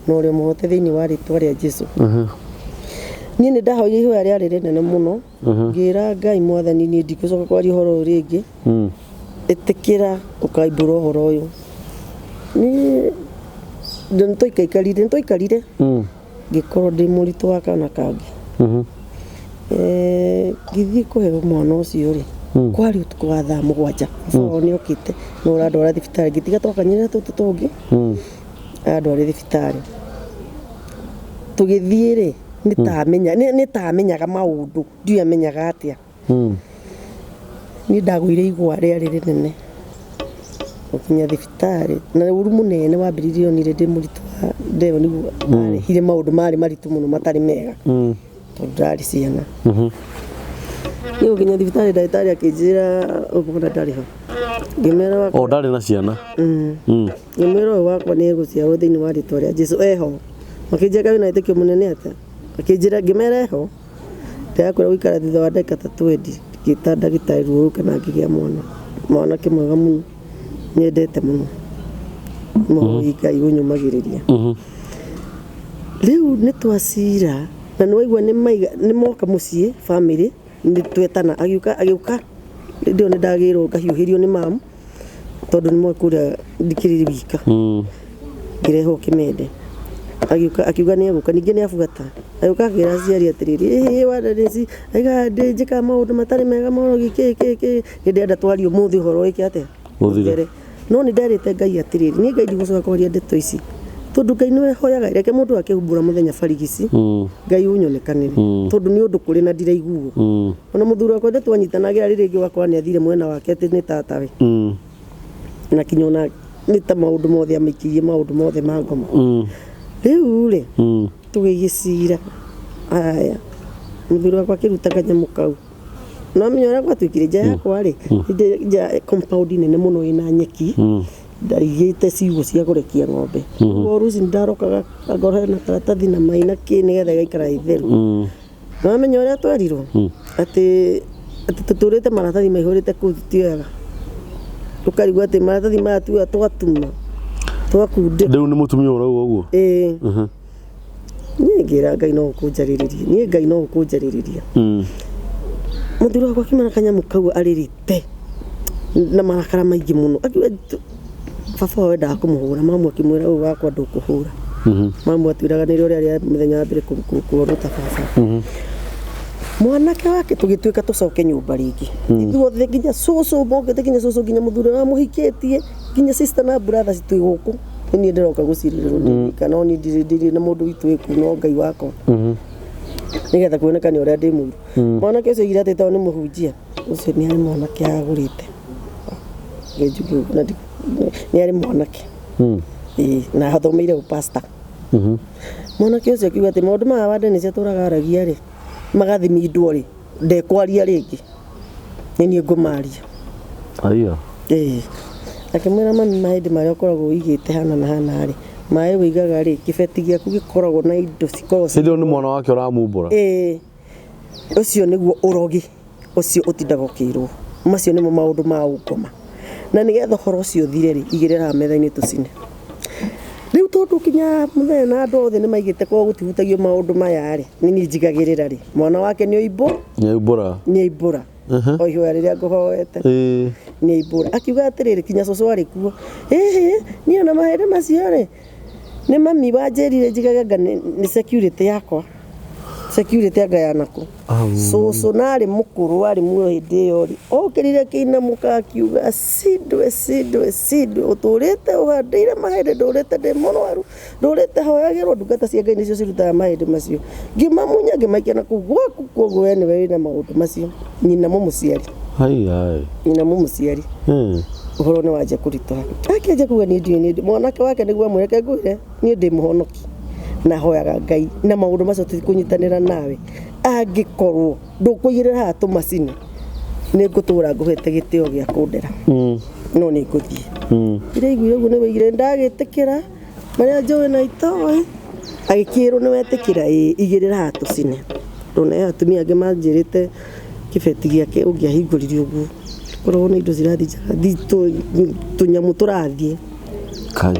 na ũrĩa mũhote thĩinĩ wa rĩtwa rĩa Jesu. Niĩ nĩ ndahoire ihoya rĩarĩ rĩnene mũno, ngĩra Ngai mwathani niĩ ndigũcoka kwaria ũhoro ũyũ rĩngĩ, ĩtĩkĩra ũkaimbũra ũhoro ũyũ. Niĩ nĩ twaikarire ngĩkorwo ndĩ mũritũ wa kana kangĩ. Ngĩthiĩ kũheo mwana ũcio rĩ, kwarĩ ũtukũ wa thaa 7, baba wao nĩ okĩte nĩ ũrandwara thibitarĩ, ngĩtiga twakanyĩra tũtũ tũngĩ andware thibitarĩ. Tũgĩthiĩ rĩ, nĩ ta amenyaga maũndũ, ndiũĩ amenyaga atĩa. Niĩ ndagũire igwa rĩarĩ rĩnene gũkinya thibitarĩ, na ũru mũnene wambĩrĩirie onire ndĩ mũritũ wa ndeo, nĩguo arehire maũndũ marĩ maritũ mũno matarĩ mega, tondũ ndarĩ ciana. Niĩ gũkinya thibitarĩ, ndagĩtarĩ akĩnjĩra ũguo ndarĩ ho, ngĩmwĩra wakwa O ndarĩ na ciana. Ngĩmwĩra ũyũ wakwa nĩ egũciarwo thĩinĩ wa rĩtwa rĩa Jesu, eho. Makĩnjĩra wĩna wĩtĩkio mũnene atĩa, akĩnjĩra, ngĩmera eho. Ndĩrakwĩra gũikara thutha wa ndagĩka ta 20, ngĩta ndagĩtarĩ ruo rũke na ngĩgĩa mwana, mwanake mwega mũno nyendete mũno, mũhoi Ngai ũnyũmagĩrĩria. Rĩu nĩ twacira na nĩ waigua nĩ maiga nĩ moka mũciĩ, family nĩ twetana, agĩũka agĩũka hĩndĩ ĩyo nĩ ndagĩrwo ngahiũhĩrio nĩ mamu, tondũ nĩ moĩ kũrĩa ndikĩrĩ wika. Ngĩrehwo kĩmende, agĩũka akiuga nĩ egũka, ningĩ nĩ abuata, agĩũka akĩra aciari atĩrĩrĩ, ĩhĩ wandanĩci aiga ndĩ njĩkaga maũndũ matarĩ mega morogi kĩ kĩ kĩ, nĩ ndĩrenda twarie ũmũthĩ ũhoro wĩke atĩa. Ũthire. Ũthere. No nĩ nderĩte Ngai atĩrĩrĩ, niĩ Ngai ndigũcoka kwaria ndeto ici, tondũ Ngai nĩwe hoyaga, reke mũndũ akĩhumbũra mũthenya barigici, Ngai ũnyonekanĩre, tondũ nĩ ũndũ kũrĩ na ndiraiguo. Ona mũthuri wakwa nĩ twanyitanagĩra rĩrĩ rĩngĩ, wakwa nĩ athire mwena wake atĩ nĩ tatawe, na kinya ona nĩ ta maũndũ mothe amaikĩirie maũndũ mothe ma ngoma. Rĩu rĩ, tũgĩgĩcira aya, mũthuri wakwa akĩruta kanyamũ kau, no menya ũrĩa gwatuĩkire, nja yakwa rĩ, nja compound nene mũno ĩna nyeki, ndaigĩte ciugũ cia kũrekia ng'ombe. Ũguo rũcinĩ ndarokaga ngorwo hena karatathi na mai na kĩ, nĩgetha ĩgaikara ĩ theru. Wamenya ũrĩa twerirwo atĩ tũtũrĩte maratathi maihũrĩte kũu tutioyaga, ũkarigwo atĩ maratathi maya tuoya twatuma twakundĩka. Rĩu nĩ mũtumia ũrauga ũguo? Ĩĩ. Niĩ ngĩra Ngai no ũkũnjarĩrĩria, niĩ Ngai no ũkũnjarĩrĩria. Mũthuri wakwa akiuma na kanyamũ kau arĩrĩte na marakara maingĩ mũno, akiuga baba wao endaga kũmũhũra, mamu akĩmwĩra ũyũ wakwa ndũkũhũra. Mamu atwĩraga nĩrĩo rĩarĩ rĩa mũthenya wa mbere kuonwo ta baba mwanake wake. Tũgĩtuĩka tũcoke nyũmba rĩngĩ ithuothe, nginya cũcũ mokĩte, nginya cũcũ, nginya mũthuri ũrĩa wamũhikĩtie, nginya sister na brothers, twĩ gũkũ. Nĩ niĩ ndĩroka gũcirĩrwo ndĩ no niĩ ndirĩ na mũndũ witũ wĩ kũu, no Ngai wakwa, nĩgetha kuonekane ũrĩa ndĩ mũru. Mwanake ũcio oigire atĩ tondũ nĩ mũhunjia ũcio, nĩ arĩ mwanake agũrĩte. Njuge na nĩ arĩ mwanake. Ĩĩ, na athomeire ũpasta. Mwanake ũcio akiuga atĩ maũndũ maya wa Dennis atũraga aragia rĩ, magathimindwo rĩ, ndekwaria rĩngĩ, nĩ niĩ ngũmaria. Aiya. Ĩĩ, akĩmwĩra mami, mahĩndĩ marĩa ũkoragwo ũigĩte hana na hana rĩ, maĩ ũigaga rĩ, kĩbeti gĩaku gĩkoragwo na indo cikoragwo Hĩndĩ ĩyo nĩ mwana wake ũramumbũra? Ĩĩ, ũcio nĩguo ũrogi ũcio ũtindaga ũkĩrwo, macio nĩmo maũndũ ma ũngoma, na nĩgetha ũhoro ũcio ũthire rĩ, igĩrĩra metha-inĩ tũcine. Rĩu tondũ kinya mũthenya na andũ othe nĩ maigĩte kwao gũtihutagio maũndũ maya rĩ, nĩ niĩ njigagĩrĩra rĩ, mwana wake nĩ oimbũ. Nĩ aumbũra. Nĩ aimbũra o ihoya rĩrĩa ngũhoete. Nĩ aimbũra, akiuga atĩrĩrĩ, kinya cũcũ arĩ kuo, ĩhĩ, niĩ ona mahĩndĩ macio rĩ, nĩ mami wanjĩrire njigage anga nĩ security yakwa, security anga yanakũ. Cũcũ na arĩ mũkũrũ, arĩ muoyo hĩndĩ ĩyo rĩ, okĩrire kĩinamũka akiuga, cindwe cindwe cindwe, ũtũrĩte ũhandĩire mahĩndĩ, ndũrĩte ndĩ mũrwaru, ndũrĩte hoyagĩrwo, ndungata cia Ngai nĩcio cirutaga mahĩndĩ macio, ngĩmamunya ngĩmaikia na kũu gwaku, koguo we nĩwe wĩna maũndũ macio, nyina mũmũciari. Ai ai. Nyina mũmũciari. Ũhoro nĩ wanjia kũritũha, akĩanjia kuga niĩ ndiũĩ, niĩ mwanake wake nĩguo amwĩre, ngwĩre niĩ ndĩ mũhonoki na hoyaga Ngai na maũndũ macio tũtikũnyitanĩra nawe, angĩkorwo ndũkũigĩrĩra haha tũmacini nĩ ngũtũra ngũhete gĩtĩo gĩa kũndera, no nĩ ngũthiĩ. Ndĩraiguire ũguo nĩ waigire ndagĩtĩkĩra marĩa njũĩ na itoĩ, agĩkĩrwo nĩ wetĩkĩra, ĩĩ, igĩrĩra haha tũcine. Ndona he atumia angĩ manjĩrĩte kĩbeti gĩake ũngĩahingũrire ũguo korwo nĩ indo cirathiĩ njega, tũnyamũ tũrathiĩ. Kai.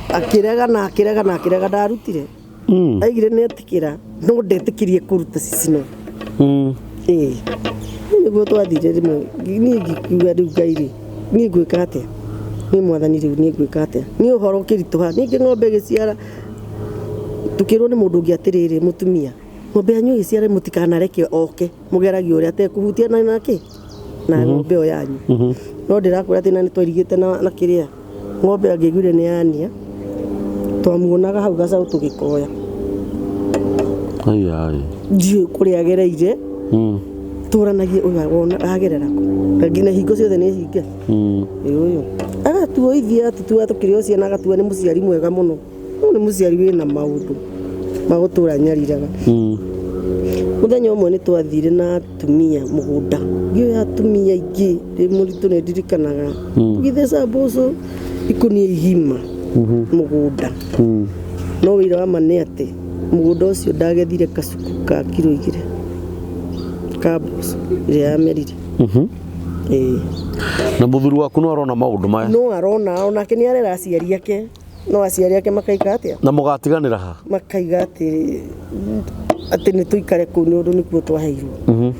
Akĩrega na akĩrega na akĩrega, ndarutire. Aigire nĩ etĩkĩra no ndetĩkirie kũruta cicino. Ĩĩ, nĩguo twathire rĩmwe niĩ ngiuga rĩu Ngai rĩ, niĩ ngwĩka atĩa, niĩ mwathani rĩu niĩ ngwĩka atĩa, niĩ ũhoro ũkĩritũha. Ningĩ ng'ombe ĩgĩciara, tũkĩrwo nĩ mũndũ ũngĩ atĩrĩrĩ, mũtumia, ng'ombe yanyu ĩgĩciara mũtikanareke oke, mũgeragie ũrĩa atekũhutia na nakĩ na ng'ombe ĩyo yanyu. No ndĩrakwĩra atĩ na nĩ twairigĩte na kĩrĩa ng'ombe angĩaiguire nĩ yania, twamuonaga hau gacaũ tũgĩkoya. Ai ai. Ndiũĩ kũrĩa agereire. Tũranagie ũyũ wona agerera kũ, na nginya hingo ciothe nĩ hinge. Ĩ ũyũ agatuoithia, atutua tũkĩrĩ o ciana, agatua nĩ mũciari mwega mũno, no nĩ mũciari wĩna maũndũ ma gũtũra nyariraga. Mũthenya ũmwe nĩ twathire na atumia mũgũnda, ngĩoya atumia aingĩ ndĩ mũritũ, nĩ ndirikanaga tũgĩtheca mboco ikũnia igima mũgũnda. No wĩra wa ma nĩ atĩ mũgũnda ũcio ndagethire kacuku ka kiro 2 ka mboco ĩrĩa yamerire. Ĩĩ. Na mũthuri waku no arona maũndũ maya? No arona, onake nĩ arera aciari ake, no aciari ake makaika atĩa? Na mũgatiganĩra ha? Makaiga atĩ nĩ tũikare kũu nĩ ũndũ nĩkuo twaheirwo.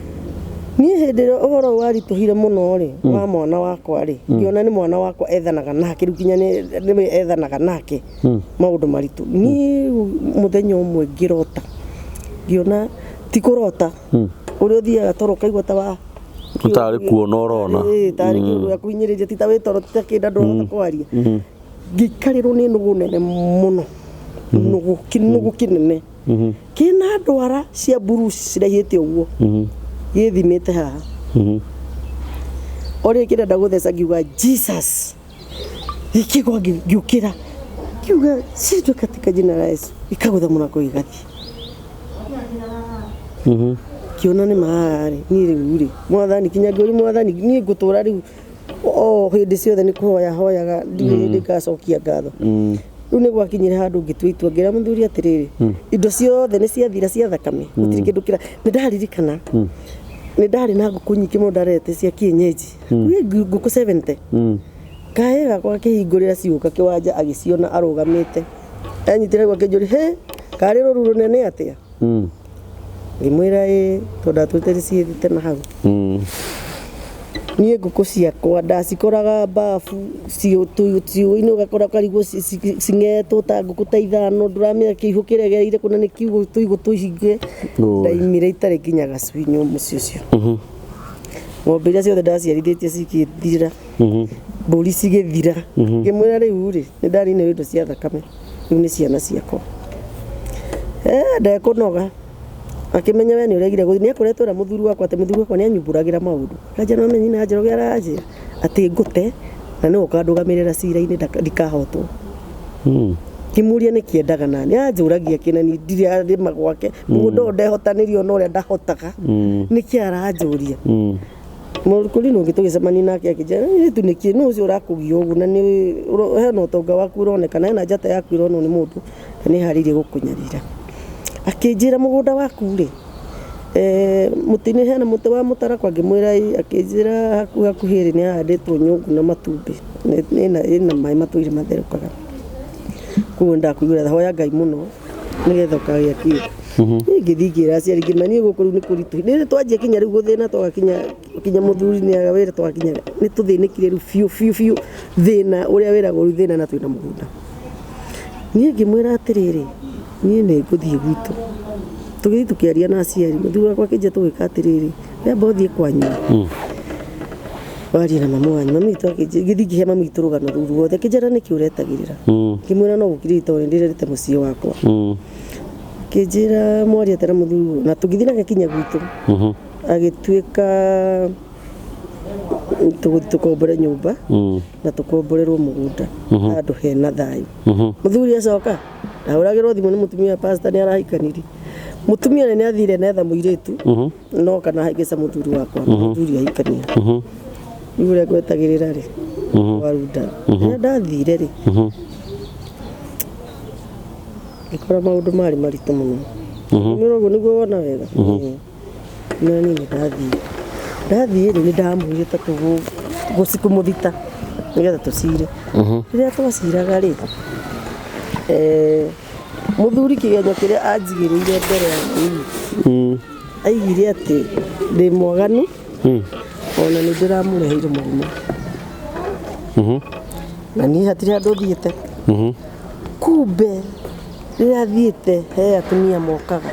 Niĩ hĩndĩ ĩrĩa ũhoro waritũhire mũno rĩ, wa mwana wakwa rĩ, ngĩona nĩ mwana wakwa ethanaga nake, rĩu nginya nĩwe ethanaga nake maũndũ maritũ. Niĩ mũthenya ũmwe ngĩrota, ngĩona ti kũrota, ũrĩa ũthiaga toro ũkaigua ta wa Tarĩ kuona ũrona. Tarĩ kĩũndũ gĩa kũhinyĩrĩria, ti ta wĩ toro, ti ta kĩnda ndũrahota kwaria. Ngĩikarĩrwo nĩ nũgũ nene mũno, nũgũ kĩnũgũ kĩnene kĩna ndwara cia mburu ciraihĩte ũguo, gĩthimĩte haha. O rĩrĩ kĩrenda gũtheca, ngiuga Jesus, gĩkĩgwa, ngĩũkĩra ngiuga cindwe katika jina la Yesu, gĩkagũtha mũrango gĩgathiĩ. Ngĩona nĩ maharĩ niĩ rĩu rĩ, mwathani, kinya ngĩũria mwathani, niĩ ngũtũra rĩu o hĩndĩ ciothe nĩ kũhoya hoyaga, ndirĩ hĩndĩ ngacokia ngatho. Rĩu nĩ gwakinyire handũ ngĩtua itua, ngĩra mũthuri atĩrĩrĩ, indo ciothe nĩ ciathira cia thakame, gũtirĩ kĩndũ kĩra. Nĩ ndaririkana nĩ ndarĩ na ngũkũ nyingĩ mũno ndarerete cia kienyeji, ngũkũ 70. Kahĩĩ gakwa gakĩhingũrĩra ciũka kĩwanja, agĩciona arũgamĩte enyitĩra rĩu, akĩnjũria, he karĩ rũru rũnene atĩa? Ngĩmwĩra ĩĩ, tondũ ndatũrĩte ciĩthĩte na hau. Niĩ ngũkũ ciakwa ndacikoraga mbabu ciugũ-inĩ, ũgakora ũkarigwo cing'etwo ta ngũkũ ta ithano, ndũramenya kĩihũ kĩregereire kũna nĩ kiugũ tũigũ tũhinge. Ndaimire itarĩ nginya gacui mũciĩ ũcio. Ng'ombe iria ciothe ndaciarithĩtie cikĩthira, mbũri cigĩthira. Ngĩmwĩra rĩu rĩ, nĩ ndaninĩrwo indo cia thakame, rĩu nĩ ciana ciakwa. Ndekũnoga akĩmenya we nĩ ũregire gũthiĩ. Nĩ akoretwo era mũthuri wakwa atĩ mũthuri wakwa nĩ anyumbũragĩra maũndũ, kanjia no menyi na Njoroge aranjĩra atĩ ngũte na nĩwe ũkandũgamĩrĩra cira-inĩ, ndikahotwo. Ngĩmũria nĩkĩ endaga nani, anjũragia kĩna niĩ ndirĩ arĩma gwake mũgũnda ũyũ, ndehotanĩria ona ũrĩa ndahotaga, nĩkĩ aranjũria? Mũkũrinũ ũngĩ tũgĩcemania nake akĩnjĩra, "Ĩ, tu nĩkĩ nũ ũcio ũrakũgia ũguo, na nĩ hena ũtonga waku ũronekana, hena njata yaku ĩronwo nĩ mũndũ na nĩ harĩirie gũkũnyarira." Akĩnjĩra, mũgũnda waku rĩ, mũtĩ-inĩ hena mũtĩ wa mũtarakwa? Ngĩmwĩra ĩ. Akĩnjĩra hakuhĩ hakuhĩ rĩ, nĩ hahandĩtwo nyũngũ na matumbĩ, ĩna maĩ matũire matherũkaga, koguo nĩndakũiguĩra tha, hoya Ngai mũno nĩgetha ũkagĩa kĩndũ. Niĩ ngĩthiĩ ngĩra aciari, ngĩmera niĩ gũkũ rĩu nĩ kũritũ, nĩ twanjia kinya rĩu gũthĩna, twagakinya kinya mũthuri nĩ aga wĩra, twagakinya nĩ tũthĩnĩkire rĩu biũ biũ biũ, thĩna ũrĩa wĩragwo rĩu thĩna na twĩna mũgũnda. Niĩ ngĩmwĩra atĩrĩrĩ, niĩ nĩ ngũthiĩ gwitũ. Tũgĩthiĩ tũkĩaria na aciari, mũthuri wakwa akĩnjĩra tũgwĩka atĩrĩrĩ, wamba ũthiĩ kwanyu warie na mamu wanyu. Mami witũ akĩnjĩra, ngĩthiĩ ngĩhe mami witũ rũgano rũu ruothe, akĩnjĩra nĩkĩ ũretagĩrĩra? Ngĩmwĩra no gũkirĩrĩria tondũ nĩ ndĩrerete mũciĩ wakwa. Akĩnjĩra mwari atĩ na mũthuri na tũgĩthiĩ nake kinya gwitũ. Agĩtuĩka tũkombore nyũmba na tũkomborerwo mũgũnda handũ hena thayũ. Mũthuri acoka ndahũragĩrwo thimũ nĩ mũtumia wa pastor nĩ arahikanirie. Mũtumia ũrĩa nĩ athire netha mũirĩtu no kana ahĩngĩca mũthuri wakwa mũthuri ahikania. Rĩu ũrĩa ngwetagĩrĩra rĩ warunda rĩrĩa ndathire rĩ ngĩkora maũndũ marĩ maritũ mũno. Nĩ ũguo nĩguo wona wega. No niĩ nĩ ndathiĩ ndathiĩ rĩ nĩ ndamwĩrire ta kũmũthita nĩgetha tũcire. Rĩrĩa twaciraga rĩ mũthuri kĩgenyo kĩrĩa anjigĩrĩire mbere ya mami aigire atĩ ndĩ mwaganu ona nĩ ndĩramũreheire mũrimũ na niĩ hatirĩ handũ thiĩte. Kumbe rĩrĩa thiĩte he atumia mokaga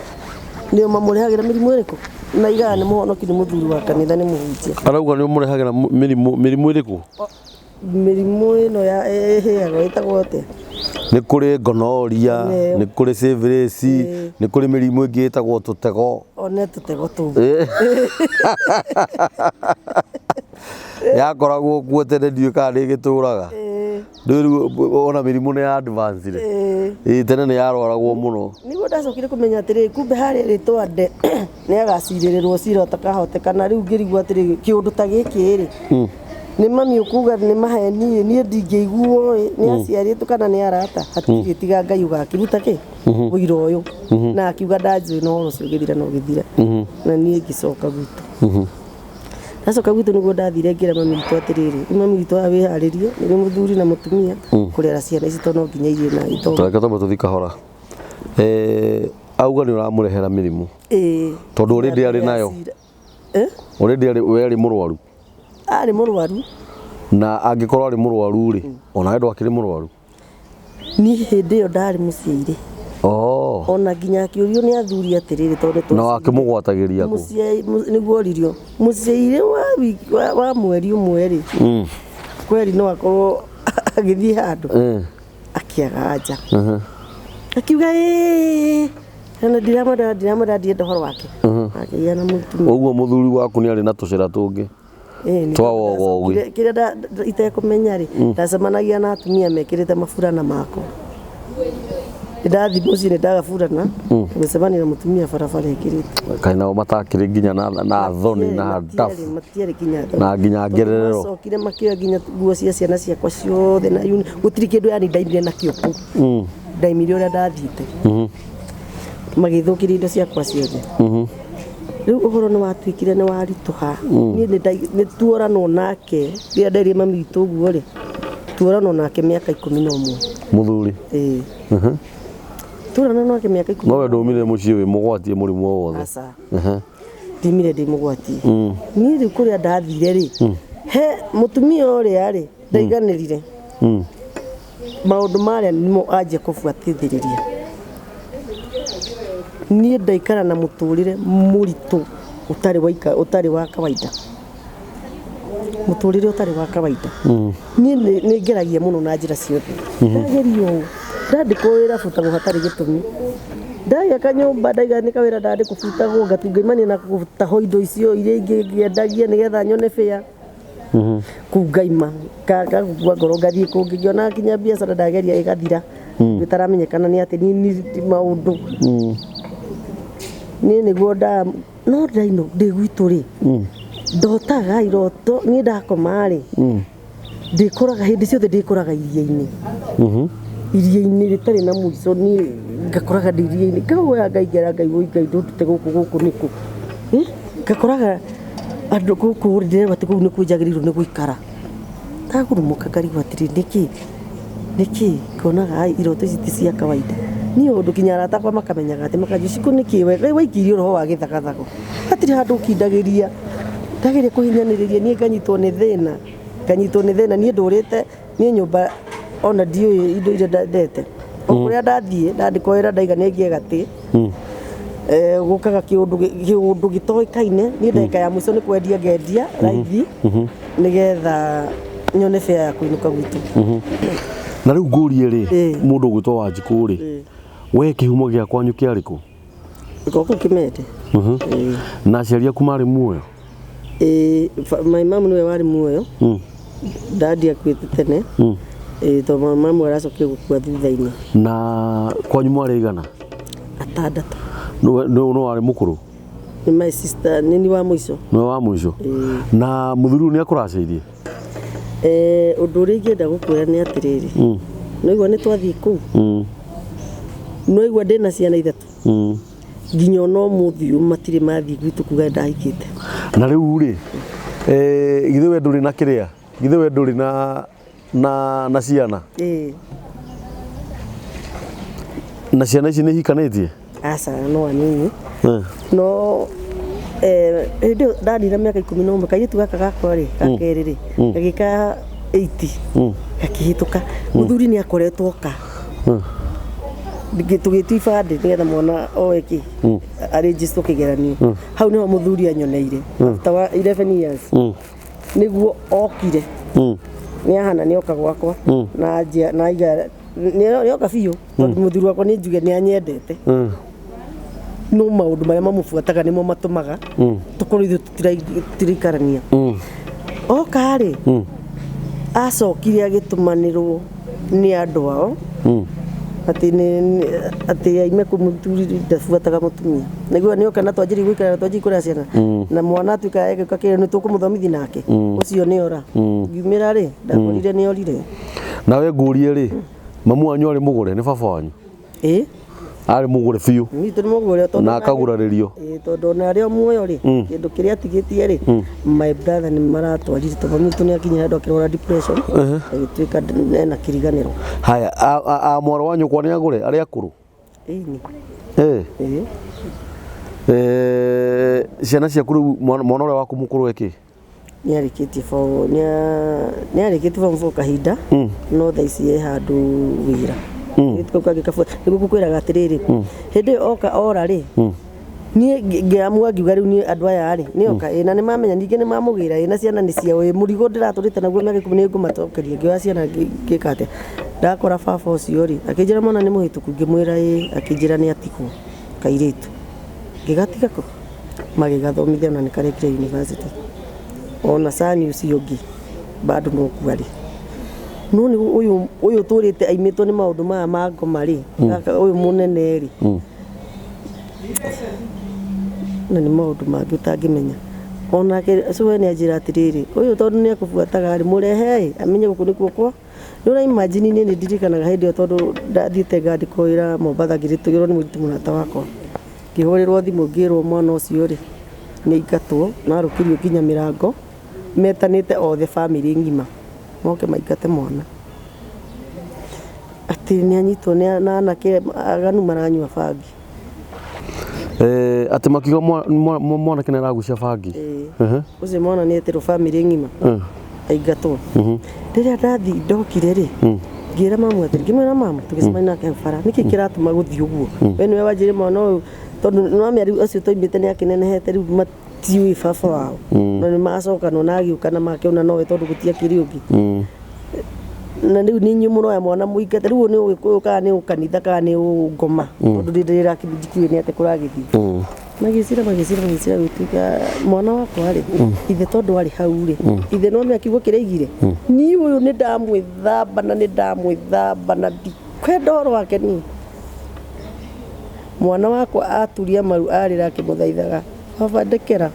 nĩo mamũrehagĩra mĩrimũ ĩrĩkũ na igaga nĩ mũhonoki nĩ mũthuri wa kanitha nĩ mũhunjia. Arauga nĩ ũmũrehagĩra mĩrimũ ĩrĩkũ? Mĩrimũ ĩno ya ĩheagwo ĩtagwo atĩa? Nĩ kũrĩ gonorrhea, nĩ kũrĩ syphilis, nĩ kũrĩ mĩrimũ ĩngĩ ĩtagwo tũtego. One tũtego tũu. Yakoragwo kuo tene ndiũĩ kana nĩ ĩgĩtũraga. Rĩu ona mĩrimũ nĩ ya advance rĩ. Ĩĩ tene nĩ yarwaragwo mũno. Nĩguo ndacokire kũmenya atĩrĩrĩ kumbe harĩa rĩtwa nde nĩ agacirĩrĩrwo cira ũtakahoteka na rĩu ngĩrigwo atĩrĩrĩ kĩũndũ ta gĩkĩ rĩ nĩ mami ũkuga nĩ maheni niĩ ndingĩiguo ĩ nĩ aciarĩtwo kana nĩ arata hatirĩ tiga Ngai ũgakĩruta kĩ ũira ũyũ na akiuga ndanjũĩ na ũhoro ũcio ũgĩthira na ũgĩthira na niĩ ngĩcoka gwitũ. Ndacoka gwitũ nĩguo ndathire ngĩra mami witũ atĩrĩrĩ mami witũ haha wĩharĩrie nĩ mũthuri na mũtumia kũrera ciana ici tondũ no nginya irie na ithomo. Reke twambe tũthiĩ kahora. Auga nĩ ũramũrehera mĩrimũ. Ĩĩ. Tondũ already arĩ nayo. Already arĩ we arĩ mũrwaru. Arĩ mũrwaru. Na angĩkorwo arĩ mũrwaru rĩ, onawe ndwakĩrĩ mũrwaru? Niĩ hĩndĩ ĩyo ndarĩ mũciĩ-rĩ. Oh. Ona nginya akĩũrio nĩ athuri atĩrĩrĩ tondũ nĩ Na wakĩmũgwatagĩria kũ? Mũciĩ nĩguo oririo mũciĩ wa mweri ũmwe rĩ kweri no akorwo agĩthiĩ handũ akĩaga anja. Akiuga ĩĩ na ndiramwenda ndiramwenda ndienda ũhoro wake. Akĩgĩa na mũtumia. Ũguo mũthuri waku nĩ arĩ na tũcĩra tũngĩ. Twa wogogi. Kĩrĩa itekũmenya rĩ ndacemanagia na atumia mekĩrĩte maburana makwa. Ndathiĩ mũciĩ nĩ ndaga burana ngĩcemania na mũtumia barabara ekĩrĩte. Kaĩ nao matakĩrĩ nginya na thoni na ndabu. Matiarĩ nginya thoni. Na nginya ngererero. Macokire makĩoya nginya nguo cia ciana ciakwa ciothe na gũtirĩ kĩndũ yani ndaimire nakĩo kũu. Ndaimire ũrĩa ndathiĩte. Magĩthũkĩria indo ciakwa ciothe. Rĩu ũhoro nĩ watuĩkire nĩ waritũha. Niĩ nĩ tuoranwo nake rĩrĩa nderire mami witũ ũguo rĩ tuoranwo nake mĩaka 11. Mũthuri. Ĩĩ. Tuorana nake mĩaka 11. No we ndumire mũciĩ wĩ mũgwatie mũrimũ o wothe. Aca. Ndimire ndĩ mũgwatie. Niĩ rĩu kũrĩa ndathire rĩ he mũtumia ũrĩa rĩ ndaiganĩrire. Maũndũ marĩa nĩmo anjia kũbuatithĩrĩria. Niĩ ndaikara na mũtũrĩre mũritũ ũtarĩ wa kawaida. Mũtũrĩre ũtarĩ wa kawaida. Niĩ nĩ ngeragia mũno na njĩra ciothe. Ndageria ũũ ndandĩkwo wĩra butagwo hatarĩ gĩtũmi. Ndaiga kanyũmba ndaiga nĩ kawĩra ndandĩkwo butagwo ngaimania na gũtahwo indo icio iria ingĩ ngĩendagia nĩgetha nyone bĩa. Kũu ngaima ngagũkua ngoro ngathiĩ kũngĩ ngĩona nginya biacara ndageria ĩgathira. Ĩtaramenyekana nĩ atĩ niĩ maũndũ. Niĩ nĩguo nda no ndaino ndĩ gwitũ rĩ ndotaga iroto niĩ ndakoma rĩ ndĩkoraga hĩndĩ ciothe ndĩkoraga iria-inĩ. Iria-inĩ rĩtarĩ na mũico niĩ ngakoraga ndĩ iria-inĩ ngahoya Ngai ngera Ngai woi Ngai ndũndute gũkũ gũkũ nĩkũ. Ngakoraga andũ gũkũ rĩ ndĩrerwo atĩ kũu nĩkuo njagĩrĩirwo nĩ gũikara. Ndagurumũka ngarigwo atĩrĩ nĩkĩ nĩkĩ ngonaga iroto ici ti cia kawaida. Niĩ ũndũ nginya arata akwa makamenyaga atĩ makanjũria Shiko nĩkĩ we waikĩirio roho wa gĩthagathago. Hatirĩ handũ ũkindagĩria. Ndageria kũhinyanĩrĩria niĩ nganyitwo nĩ thĩna. Nganyitwo nĩ thĩna niĩ ndũrĩte niĩ nyũmba ona ndiũĩ indo iria ndete. O kũrĩa ndathiĩ ndandĩkwo wĩra ndaiga nĩ ngĩe gatĩ. Gũkaga kĩũndũ gĩtoĩkaine niĩ ndagĩka ya mũico nĩ kwendia ngendia raithi nĩgetha nyone bĩa ya kũinũka gwitũ. Na rĩu ngũrie rĩ mũndũ ũgwĩtwo Wanjikũ rĩ we kĩhumo gĩa kwanyu kĩarĩ kũ? Ko kũu Kĩmende. Ĩĩ. Na aciari aku marĩ muoyo? Ĩĩ, my mum nĩwe warĩ muoyo. Dadi akuĩte tene. Ĩĩ, tondũ mamu aracokire gũkua thutha-inĩ. Na kwanyu mwarĩ aigana? Atandatũ. Nũ warĩ mũkũrũ? Nĩ my sister, nĩ niĩ wa mũico. Nĩwe wa mũico? Ĩĩ. Na mũthuri ũyũ nĩ akũracĩirie? Ũndũ ũrĩa ingĩenda gũkwĩra nĩ atĩrĩrĩ, nĩwaigua nĩ twathiĩ kũu, nĩwaigua ndĩna ciana ithatũ, nginya ona ũmũthĩ ũyũ matirĩ mathiĩ gwitũ kuga ndahikĩte. Na rĩu rĩ, githĩ we ndũrĩ na kĩrĩa? Githĩ we ndũrĩ na ciana? Ĩĩ. Na ciana ici nĩ ihikanĩtie? Aca, no anini. No hĩndĩ ĩyo ndanina mĩaka 11, kairĩtu gaka gakwa rĩ, ga kerĩ rĩ, gagĩka 8, gakĩhĩtũka. Mũthuri nĩ akoretwo oka. Tũgĩtua ibandĩ nĩgetha mwana oe kĩ, arĩnjĩcitwo kĩgeranio. Hau nĩho mũthuri anyoneire. After 11 years. Nĩguo okire. Nĩ ahana nĩ oka gwakwa. Na anjia, na aiga, nĩ oka biũ. Tondũ mũthuri wakwa nĩ njuge nĩ anyendete. No maũndũ marĩa mamũbuataga nĩmo matũmaga tũkorwo ithuĩ tũtiraikarania. Oka rĩ, acokire agĩtũmanĩrwo nĩ andũ ao atĩ atĩ aime kũ mũthuri ndabuataga mũtumia. Nĩguo nĩ oka na twanjĩrĩria gũikara na twanjĩrĩria kũrera ciana. Na mwana atuĩka egũka kĩrĩa nĩ tũkũmũthomithi nake. Ũcio nĩ ora. Ngiumĩra rĩ, ndakorire nĩ orire. Nawe ngũrie rĩ, mamu wanyu arĩ mũgũre nĩ baba wanyu? Ĩĩ. Arĩ mũgũre biũ. Witũ nĩ mũgũre tondũ Na ona akagurarĩrio. Ĩĩ, tondũ ona arĩ o muoyo rĩ, kĩndũ kĩrĩa atigĩtie rĩ, my brother nĩ maratwarire tondũ mami witũ nĩ akinyire handũ akĩrwara depression, agĩtuĩka ena kĩriganĩro. Haya, a mwarĩ wa nyũkwa nĩ agũre arĩa akũrũ? Ĩni. Ĩĩ. Ĩĩ. Ciana ciaku rĩu mwana ũrĩa waku mũkũrũ ekĩ? Nĩ arĩkĩtie form, nĩ arĩkĩtie form 4 kahinda, no thaa ici e handũ wĩra. Kau kangĩ nĩguo ngũkwĩraga atĩrĩrĩ, hĩndĩ ĩyo oka ora rĩ, niĩ ngĩamua ngiuga rĩu niĩ andũ aya rĩ, nĩ oka, ĩ, na nĩ mamenya ningĩ nĩ mamũgĩra, ĩ, na ciana nĩ ciao, ĩ, mũrigo ndĩratũrĩte naguo mĩaka 10 nĩ ngũmacokeria, ngĩoya ciana ngĩka atĩa, ndakora baba ũcio rĩ, akĩnjĩra mwana nĩ mũhĩtũku, ngĩmwĩra ĩ, akĩnjĩra nĩ atigwo kairĩtu, ngĩgatiga kũ? Magĩgathomithia na nĩ karekire university. Ona cani ũcio ũngĩ bado no kuo arĩ. No nĩ ũyũ ũyũ tũrĩte aimĩtwo nĩ maũndũ maya ma ngoma rĩ, gaka ũyũ mũnene rĩ, na nĩ maũndũ mangĩ ũtangĩmenya. Onake cũwe nĩ anjĩra atĩrĩrĩ, ũyũ tondũ nĩ akũbuataga rĩ, mũrehe ĩ, amenye gũkũ nĩkuo kwa. Nĩ ũra imagine niĩ nĩ ndirikanaga hĩndĩ ĩyo tondũ ndathiĩte ngandĩkwo wĩra Mombatha ngĩrĩtũgĩrwo nĩ mũirĩtu mũrata wakwa. Ngĩhũrĩrwo thimũ ngĩrwo mwana ũcio rĩ, nĩ aingatwo na arũkĩrio nginya mĩrango, metanĩte othe bamĩrĩ ng'ima moke maingate mwana. Atĩ nĩ anyitwo na anake aganu maranyua bangi. Atĩ makiuga mwanake nĩ aragucia bangi. Ĩĩ. Ũcio mwana nĩ etĩrwo bamĩrĩ ng'ima aingatwo. Rĩrĩa ndathi ndokire rĩ, ngĩra mamu atĩrĩ, ngĩmwĩra mamu, tũgĩcemania nake hau bara, nĩkĩ kĩratũma gũthiĩ ũguo? We nĩwe wanjĩrire mwana ũyũ, tondũ nĩ wamenya rĩu acio twaimĩte nĩ akĩnenehete rĩu matiũĩ baba wao. Na nĩ macokanwo na agĩũka na makĩona nowe tondũ gũtiakĩrĩ ũngĩ. Na rĩu nĩ inyuĩ mũroya mwana mũingate, rĩu ũyũ nĩ ũgĩkũyũ kana nĩ ũkanitha kana nĩ ũngoma, tondũ ndĩrakĩnjikire nĩ atĩ kũragĩthiĩ. Magĩcira magĩcira magĩcira gũtuĩka mwana wakwa rĩ, ithe tondũ arĩ hau rĩ, ithe no amenya kiugo kĩrĩa aigire. Niĩ ũyũ nĩ ndamwĩthamba na nĩ ndamwĩthamba na ndikwenda ũhoro wake niĩ. Mwana wakwa aturia maru arĩra akĩmũthaithaga, baba ndekera.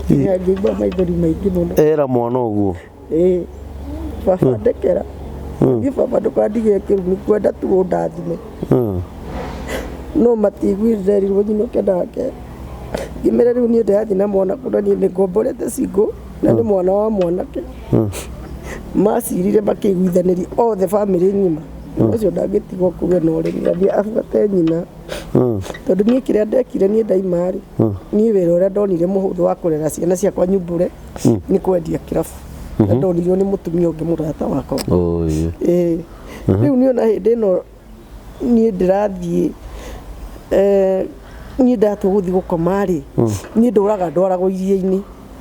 Ngĩigua maithori maingĩ mũno. Era mwana ũguo. Ĩĩ, baba ndekera. Niĩ baba ndũkandigĩre kĩrumi ngwenda tu ũndathime. No matiiguire nderirwo nyinũke nake. Ngĩmera rĩu niĩ ndĩrathiĩ na mwana kũna niĩ nĩ ngomborete single na nĩ mwana wa mwanake. Macirire makĩiguithanĩria othe bamĩrĩ ng'ima. Ũcio ndangĩtigwo kũu ena ũrĩmi athiĩ abuate nyina. Tondũ niĩ kĩrĩa ndekire niĩ ndaima rĩ, niĩ wĩra ũrĩa ndonire mũhũthũ wa kũrera ciana ciakwa nyumbũre nĩ kwendia kĩrabu. Na ndonirio nĩ mũtumia ũngĩ mũrata wakwa. Ĩĩ. Rĩu niĩ ona hĩndĩ ĩno niĩ ndĩrathiĩ niĩ ndatua gũthiĩ gũkoma rĩ, niĩ ndũraga ndwaragwo iria-inĩ,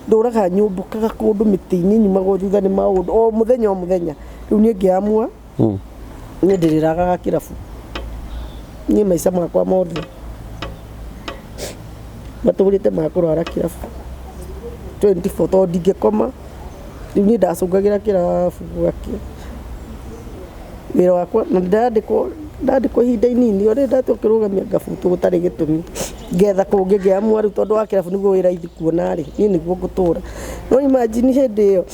ndũraga nyũmbũkaga kũndũ mĩtĩ-inĩ nyumagwo thutha nĩ maũndũ o mũthenya o mũthenya. Rĩu niĩ ngĩamua Niĩ ndĩrĩragaga kĩrabu. Niĩ maica makwa mothe matũrĩte ma kũrara kĩrabu 24 tondũ ndingĩkoma. Rĩu niĩ ndacũngagĩra kĩrabu gũgakĩa. Wĩra wakwa na ndandĩkwo ndandĩkwo ihinda inini o rĩrĩ ndatua kũrũgamia ngabutwo gũtarĩ gĩtũmi. Ngetha kũngĩ ngĩamua rĩu tondũ wa kĩrabu nĩguo wĩ raithi kuona rĩ, niĩ nĩguo ngũtũra. No imagine hĩndĩ ĩyo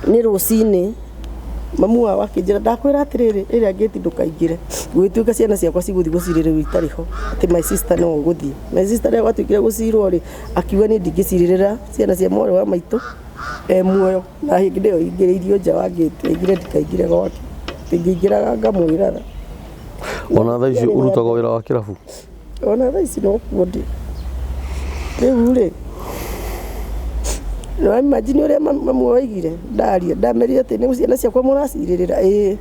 nĩ rũcinĩ mamu wao akĩnjĩra ndakwĩra atĩrĩrĩ ĩrĩa ngĩti ndũkaingĩre. Gũgĩtuĩka ciana ciakwa cigũthiĩ gũcirĩrĩrwo itarĩ ho atĩ my sister nĩwe ũgũthiĩ. My sister rĩrĩa gwatuĩkire gũcirwo rĩ, akiuga niĩ ndingĩcirĩrĩra ciana cia mwarĩ wa maitũ e muoyo. Na hĩndĩ ĩyo ingĩrĩirio nja wa ngĩti aigire ndikaingĩre gwake. Ingĩingĩraga ngamwĩra tha. Ona thaa ici ũrutaga wĩra wa kĩrabu? Ona thaa ici nokuo ndĩ. Rĩu rĩ, nĩ imagine ũrĩa mamu oigire ndaria, ndamerire atĩ nĩ ciana ciakwa mũracirĩrĩra? Ĩĩ.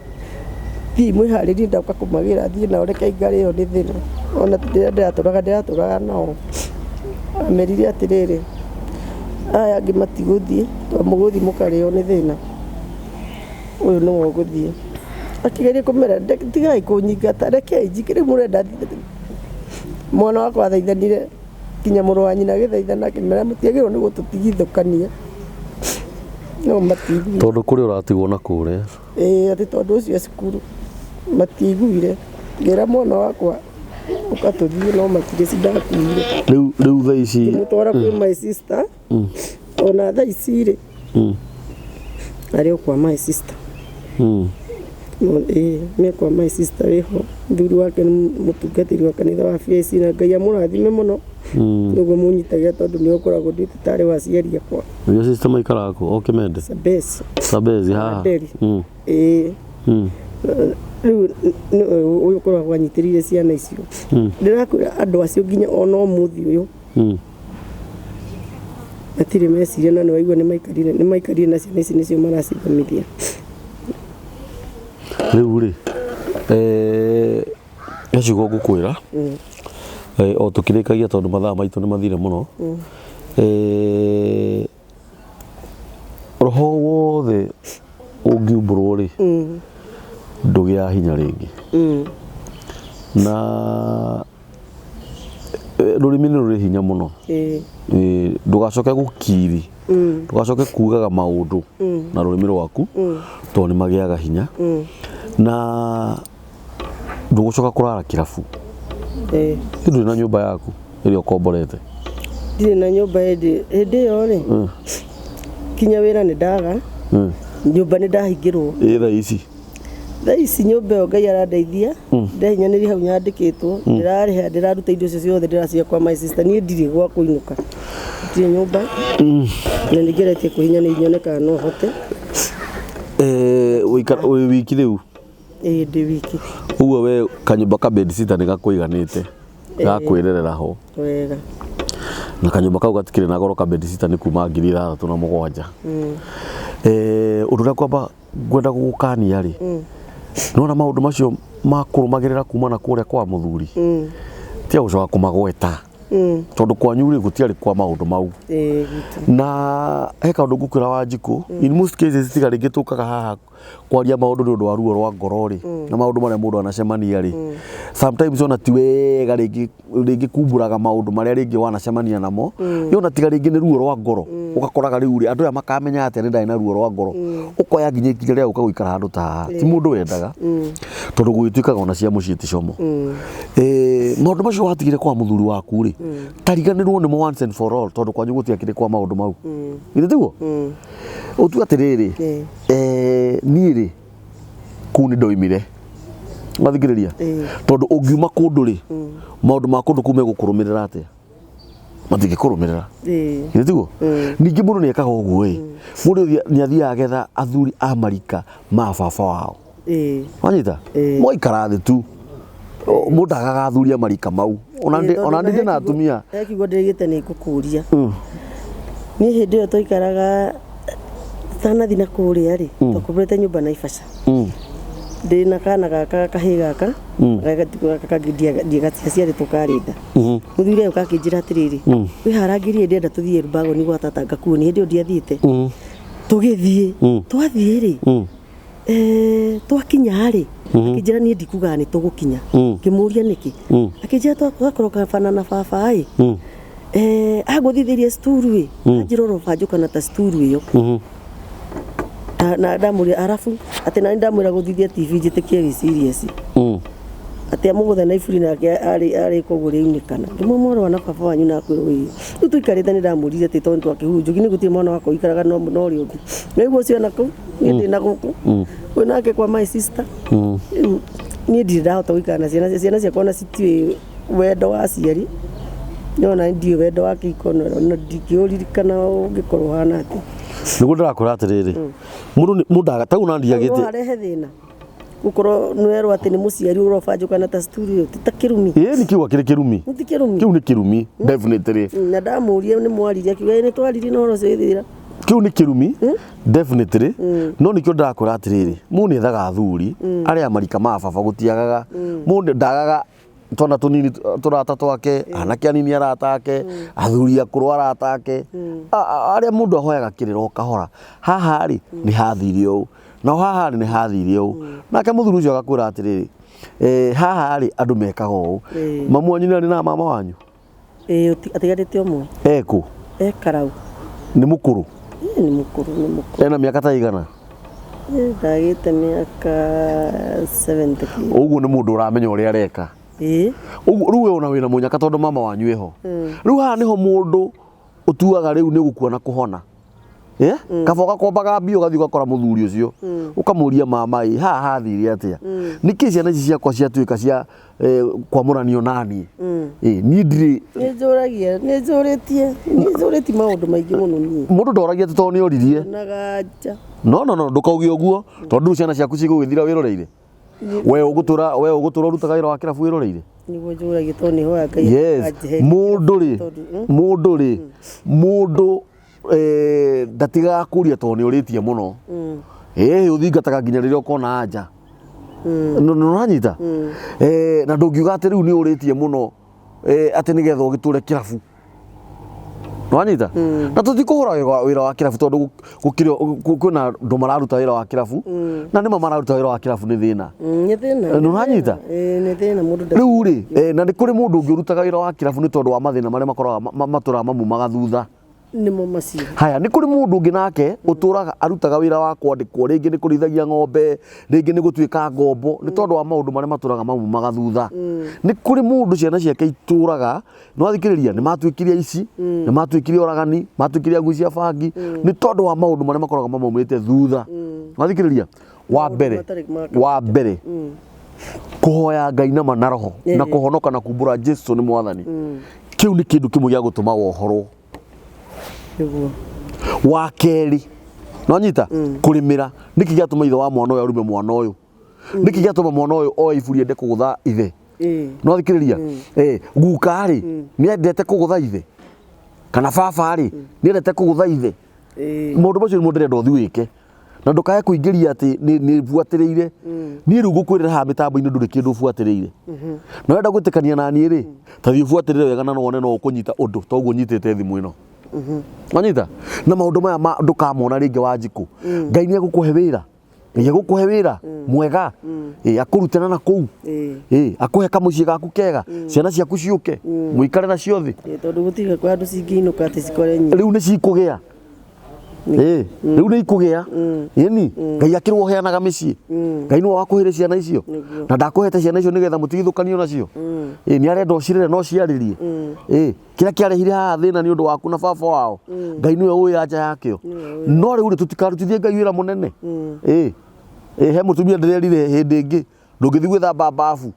Thiĩi mwĩharĩrie ndoka kũmagĩra thiĩ nao reke ngarĩo nĩ thĩna. Ona rĩrĩa ndĩratũraga ndĩratũraga nao. Amerire atĩrĩrĩ, aya angĩ matigũthiĩ tondũ mũgũthiĩ mũkarĩo nĩ thĩna. Ũyũ nĩwe ũgũthiĩ. Akĩgeria kũmera tigai kũnyingata rekei njikare rĩu mũrenda mwana wakwa athaithanire nginya mũrũ wa nyina agĩthaithana akĩmera mũtiagĩrĩirwo nĩ gũtũtigithũkania no matiiguire. Tondũ kũrĩ ũratigwo na kũrĩa. Ĩĩ atĩ tondũ ũcio e cukuru matiaiguire. Ngĩra mwana wakwa ũka tũthiĩ no matirĩ ndakuire. Rĩu rĩu thaa ici Ngĩmũtwara kwĩ my sister ona thaa ici rĩ arĩ o kwa my sister. Ĩĩ me kwa my sister wĩho mũthuri wake nĩ mũtungatĩri wa kanitha wa PAC na Ngai amũrathime mũno nĩguo mũnyitagĩra tondũ nĩwe ũkoragwo nduĩte tarĩ wa aciari akwa. Your sister maikaraga kũ? O Kĩmende? Sabesi. Sabezi haha. Nderi. Ĩĩ. Rĩu nĩwe ũyũ ũkoragwo anyitĩrĩire ciana icio. Ndĩrakwĩra andũ acio nginya ona ũmũthĩ ũyũ matirĩ meciria na nĩwaigua nĩmaikarire nĩmaikarire na ciana ici nĩcio maracithomithia. Rĩu rĩ, he ciugo ngũkwĩra o tũkĩrĩkagia tondũ mathaa maitũ nĩ mathire mũno. Roho wothe ũngiumbũrwo rĩ, ndũgĩaga hinya rĩngĩ. Na rũrĩmĩ nĩ rũrĩ hinya mũno. Ndũgacoke gũkiri, ndũgacoke kugaga maũndũ na rũrĩmĩ rwaku tondũ nĩ magĩaga hinya. Na ndũgũcoka kũrara kĩrabu. Ndũrĩ na nyũmba yaku ĩrĩa ũkomborete? Ndirĩ na nyũmba hĩndĩ hĩndĩ ĩyo rĩ, kinya wĩra nĩ ndaga, nyũmba nĩ ndahingĩrwo. Ĩ thaa ici? Thaa ici nyũmba ĩyo Ngai arandeithia, ndehinyanĩria hau nyandĩkĩtwo, ndĩrarĩha ndĩraruta indo icio ciothe ndĩraciga kwa my sister, niĩ ndirĩ gwa kũinũka, ndirĩ nyũmba, na nĩ ngeretie kwĩhinyanĩria nyone kana no hote. Wĩ wiki rĩu? Ĩĩ ndĩ wiki. Ũguo we kanyũmba ka bed sitter nĩ gakũiganĩte ga kwĩrerera ho. Wega. Na kanyũmba kau gatikĩrĩ na goro ka bed sitter nĩ kuma 6,007. Ũndũ ũrĩa ngwamba ngwenda gũgũkania rĩ, nĩwona maũndũ macio makũrũmagĩrĩra kuma na kũrĩa kwa mũthuri, tiga gũcoka kũmagweta. Tondũ kwanyu rĩ gũtiarĩ kwa maũndũ mau. Na he kaũndũ ngũkwĩra Wanjikũ, in most cases tiga rĩngĩ tũkaga haha kwaria maũndũ nĩ ũndũ wa ruo rwa ngoro rĩ, na maũndũ marĩa mũndũ anacemania rĩ, sometimes ona ti wega rĩngĩ rĩngĩ kumbũraga maũndũ marĩa rĩngĩ wanacemania namo, ona tiga rĩngĩ nĩ ruo rwa ngoro, ũgakoraga rĩu rĩ, andũ aya makamenya atĩa nĩ ndarĩ na ruo rwa ngoro, ũkoya nginya ikinya rĩa gũka gũikara handũ ta haha, ti mũndũ wendaga, tondũ gũgĩtuĩkaga ona cia mũciĩ ti como. Maũndũ macio watigire kwa mũthuri waku rĩ, tariganĩrwo nĩmo once and for all, tondũ kwanyu gũtiakĩrĩ kwa maũndũ mau. Githĩ tiguo? Ũtue atĩrĩrĩ, niĩ rĩ, kũu nĩ ndoimire. Wathikĩrĩria? Tondũ ũngiuma kũndũ rĩ, maũndũ ma kũndũ kũu megũkũrũmĩrĩra atĩa? Matingĩkũrũmĩrĩra. Githĩ tiguo? Ningĩ mũndũ nĩ ekaga ũguo ĩ, mũndũ nĩ athiaga agetha athuri a marika ma baba wao. Wanyita? Mwaikara thĩ tu. Mũndũ ndagaga athuri a marika mau. Ona ndĩ na atumia. He kiugo ndĩrĩgĩte nĩ ngũkũria. Niĩ hĩndĩ ĩyo twaikaraga tanathi na kũrĩa rĩ, twakomborete nyũmba Naivasha. Ndĩ na kana gaka kahĩĩ gaka, gaka kangĩ ndiagaciarĩtwo karĩ nda. Mũthuri agĩũka akĩnjĩra atĩrĩrĩ, wĩharangĩrie ndĩrenda tũthiĩ Elbagon gwa tata ngakuonie, hĩndĩ ĩyo ndiathiĩte. Tũgĩthiĩ, twathiĩ rĩ, twakinya rĩ, Akĩnjĩra niĩ ndikugaga nĩ tũgũkinya. Ngĩmũria nĩkĩ. Akĩnjĩra twakorwo kabana na baba ĩ, agũthithĩrie sturu ĩ, anjĩra ũrobanjũkana ta sturu ĩyo. Na ndamũria arabu atĩ nani ndamwĩra gũthithia TV njĩtĩkie wĩ serious. Atĩ amũgũthe na iburi nake arĩ koguo rĩunĩkana. Ngĩmwĩra mwarĩ wa na baba wanyu na akwĩrwo ĩ. Rĩu tũikarĩte nĩ ndamũririe atĩ tondũ twakĩhurunjũki nĩ gũtirĩ mwana wakwa ũikaraga na ũrĩa ũngĩ. Nĩguo ũcio ena kũu, niĩ ndĩ na gũkũ. Ũyũ nake kwa my sister. Rĩu niĩ ndirĩ ndahota gũikara na ciana, ciana ciakwa ona citiũĩ wendo wa aciari. No na ndiũĩ wendo wa kĩhiko na ndingĩũririkana ũngĩkorwo ũhana atĩa. Nĩguo ndĩrakwĩra atĩrĩrĩ, mũndũ mũndũ ta rĩu ona No ndiagĩte harehe thĩna gũkorwo nĩwerwo atĩ nĩ mũciari ũrobanjũkana ta sturi ĩyo, ti ta kĩrumi. Ĩĩ nĩ kiuga kĩrĩ kĩrumi. Nĩ ti kĩrumi. Kĩu nĩ kĩrumi definitely. Na ndamũria nĩ mwaririe, akiuga ĩĩ nĩ twaririe na ũhoro ũcio ĩthira. Kĩu nĩ kĩrumi definitely. No nĩkĩo ndĩrakwĩra atĩrĩrĩ, mũndũ nĩ ethaga athuri arĩa marika ma baba gũtiagaga. Mũndũ ndagaga twana tũnini tũrata twake, anake anini arata ake, athuri akũrũ arata ake, arĩa mũndũ ahoyaga kĩrĩra o kahora. Haha rĩ nĩ hathire ũũ, nao haha rĩ nĩ hathire ũũ. Nake mũthuri ũcio agakwĩra atĩrĩrĩ, haha rĩ andũ mekaga ũũ. Mamu wanyu nĩ arĩ na mama wanyu? Ĩĩ atigarĩte ũmwe. Ekũ? E Karau. Nĩ mũkũrũ? Ĩĩ nĩ mũkũrũ, nĩ mũkũrũ. Ena mĩaka ta igana? Ndagĩte mĩaka 70 kĩndũ. Ũguo nĩ mũndũ ũramenya ũrĩa areka. Ĩĩ. Ũguo rĩu we ona wĩna mũnyaka tondũ mama wanyu eho. Rĩu haha nĩho mũndũ ũtuaga rĩu nĩ gũkua na kũhona. Kaba ũgakombaga mbia ũgathiĩ ũgakora mũthuri ũcio. Ũkamũria mama ĩ haha hathire atĩa? Nĩkĩ ciana ici ciakwa ciatuĩka cia kwamũranio naniĩ? Niĩ ndirĩ. Nĩ njũragia, nĩ njũrĩtie, nĩ njũrĩtie maũndũ maingĩ mũno niĩ. Mũndũ ndoragia atĩ tondũ nĩ oririe. Nyonaga nja. No no no ndũkauge ũguo tondũ rĩu ciana ciaku cigũgĩthira wĩroreire. We ũgũtũra we ũgũtũra ũrutaga wĩra wa kĩrabu wĩroreire. Nĩguo njũragia tondũ nĩ hoya Ngai. Yes. Mũndũ rĩ, mũndũ rĩ, mũndũ ndatigaga kũria tondũ nĩ ũrĩtie mũno. Ũthingataga nginya rĩrĩa ũkona anja. Nĩ ũranyita? Na ndũngiuga atĩ rĩu nĩ ũrĩtie mũno atĩ nĩgetha ũgĩtũre kĩrabu. Nĩwanyita? Na tũtikũhũra wĩra wa kĩrabu tondũ gũkĩrĩ kwĩna andũ mararuta wĩra wa kĩrabu na nĩma mararuta wĩra wa kĩrabu nĩ thĩna. Nĩ thĩna. Nĩũranyita? Nĩ thĩna mũndũ. Rĩu rĩ, na nĩ kũrĩ mũndũ ũngĩ ũrutaga wĩra wa kĩrabu nĩ tondũ wa mathĩna marĩa makoragwo matũraga mamumaga thutha. Nĩmo macio. Haya, nĩ kũrĩ mũndũ ũngĩ nake ũtũraga arutaga wĩra wa kwandĩkwo, rĩngĩ nĩ kũrĩithagia ng'ombe, rĩngĩ nĩ gũtuĩka ngombo, nĩ tondũ wa maũndũ marĩa matũraga mamumaga thutha. Nĩ kũrĩ mũndũ ciana ciake itũraga, nĩ wathikĩrĩria, nĩ matuĩkire aici, nĩ matuĩkire oragani, matuĩkire agucia bangi, nĩ tondũ wa maũndũ marĩa makoragwo mamaumĩte thutha. Nĩ wathikĩrĩria, wa mbere, wa mbere, kũhoya Ngai nama na roho, na kũhonoka na kumbũra Jesu nĩ mwathani. Kĩu nĩ kĩndũ kĩmwe gĩa gũtũma wohorwo. Nĩguo. Wa kerĩ, nĩwanyita? Kũrĩmĩra. Nĩkĩ gĩatũma ithe wa mwana ũyũ arume mwana ũyũ? Nĩkĩ gĩatũma mwana ũyũ oe iburi ende kũgũtha ithe? Nĩwathikĩrĩria? Guka rĩ, nĩendete kũgũtha ithe? Kana baba rĩ, nĩendete kũgũtha ithe? Maũndũ macio nĩmo ndĩrenda ũthiĩ wĩke. Na ndũkae kũingĩria atĩ nĩ buatĩrĩire. Niĩ rĩu ngũkwĩrĩra haha mĩtambo-inĩ ndũrĩ kĩndũ ũbuatĩrĩire. Na wenda gwĩtĩkania na niĩ rĩ, ta thiĩ ũbuatĩrĩre wega na wone no ũkũnyita ũndũ ta ũguo nyitĩte thimũ ĩno. Wanyita? Na maũndũ maya ndũkamona rĩngĩ Wanjikũ. Ngai nĩ egũkũhe wĩra. Ngai egũkũhe wĩra mwega. Akũrute na kũu. Akũhe kamũciĩ gaku kega. Ciana ciaku ciũke. Mũikare nacio thĩ. Tondũ gũtirĩ kwa andũ cingĩinũka atĩ cikore nyingĩ. Rĩu nĩ cikũgĩa. Rĩu nĩ ikũgĩa. Ĩni, Ngai akĩrĩ ũheanaga mĩciĩ. Ngai nĩwe wakũheire ciana icio. Na ndakũhete ciana icio nĩgetha mũtigithũkanio nacio. Nĩ arenda ũcirere na ũciarĩrie. Kĩrĩa kĩarehire haha thĩna nĩ ũndũ waku na baba wao. Ngai nĩwe ũĩ anja yakĩo. No rĩu rĩ, tũtikarutithie Ngai wĩra mũnene. He mũtumia ndĩrerire hĩndĩ ĩngĩ, ndũngĩthiĩ gwĩthamba bafu.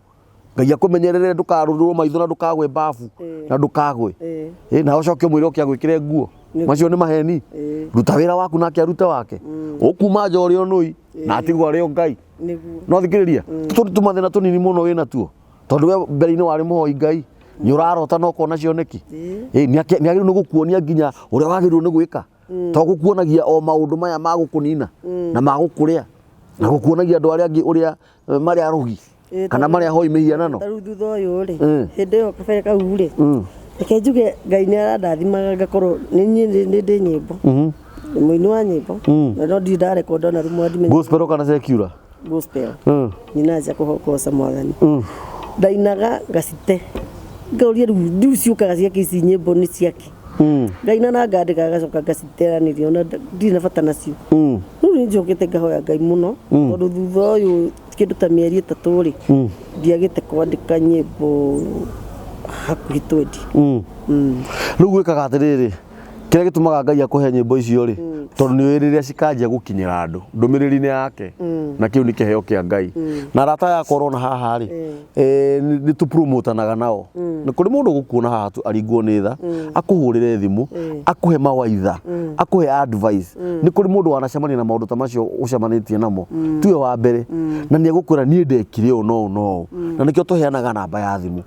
Ngai akũmenyerere ndũkarũrwo maitho na ndũkagwe bafu na ndũkagwe. Na ũcoke ũmwĩre oke agwĩkĩre nguo. Macio nĩ maheni. Ruta wĩra waku nake arute wake. Ũkuma nja ũrĩ o nũi na atigwo arĩ o Ngai. No thikĩrĩria, tũtũ tũmathĩna tũnini mũno wĩna tuo. Tondũ we mbere-inĩ warĩ mũhoi Ngai, nĩ ũrarota na ũkona cioneki. Nĩ agĩrĩirwo nĩ gũkuonia nginya ũrĩa wagĩrĩirwo nĩ gwĩka. To gũkuonagia o maũndũ maya ma gũkũnina na ma gũkũrĩa na gũkuonagia andũ arĩa angĩ ũrĩa marĩ arogi kana marĩ ahoi mĩhianano. Ta rĩu thutha ũyũ rĩ, hĩndĩ ĩyo kabere kau rĩ, reke njuge Ngai nĩ arandathimaga ngakorwo nĩ niĩ nĩ ndĩ nyĩmbo. Mũini wa nyĩmbo. Na no ndirĩ ndarekonda ona rĩmwe ndimenya. Gospel kana secular? Gospel. Nyinaga cia kũgoca Mwathani. Ndainaga ngacite, ngauria rĩu rĩu ciũkaga ciake ici nyĩmbo nĩ ciake. Ngaina na ngandĩka, ngacoka ngaciteanĩria, ona ndirĩ na bata nacio. Rĩu nĩ njokete ngahoya Ngai mũno, tondũ thutha ũyũ kĩndũ ta mĩeri 3 rĩ, ndiagĩte kwandĩka nyĩmbo hakuhĩ 20. Rĩu gwĩkaga atĩrĩrĩ, kĩrĩa gĩtũmaga Ngai akũhe nyĩmbo icio rĩ, tondũ nĩ ũĩ rĩrĩa cikanjia gũkinyĩra andũ ndũmĩrĩri-inĩ yake, na kĩu nĩ kĩheo kĩa Ngai. Na arata aya akwa ũrona haha rĩ, nĩ tũpromotanaga nao. Nĩ kũrĩ mũndũ ũgũkuona haha tu aringwo nĩ tha, akũhũrĩre thimũ, akũhe mawaitha, akũhe advice. Nĩ kũrĩ mũndũ wanacemania na maũndũ ta macio ũcemanĩtie namo, tiwe wa mbere, na nĩ egũkwĩra niĩ ndekire ũũ na ũũ na ũũ. Na nĩkĩo tũheanaga namba ya thimũ.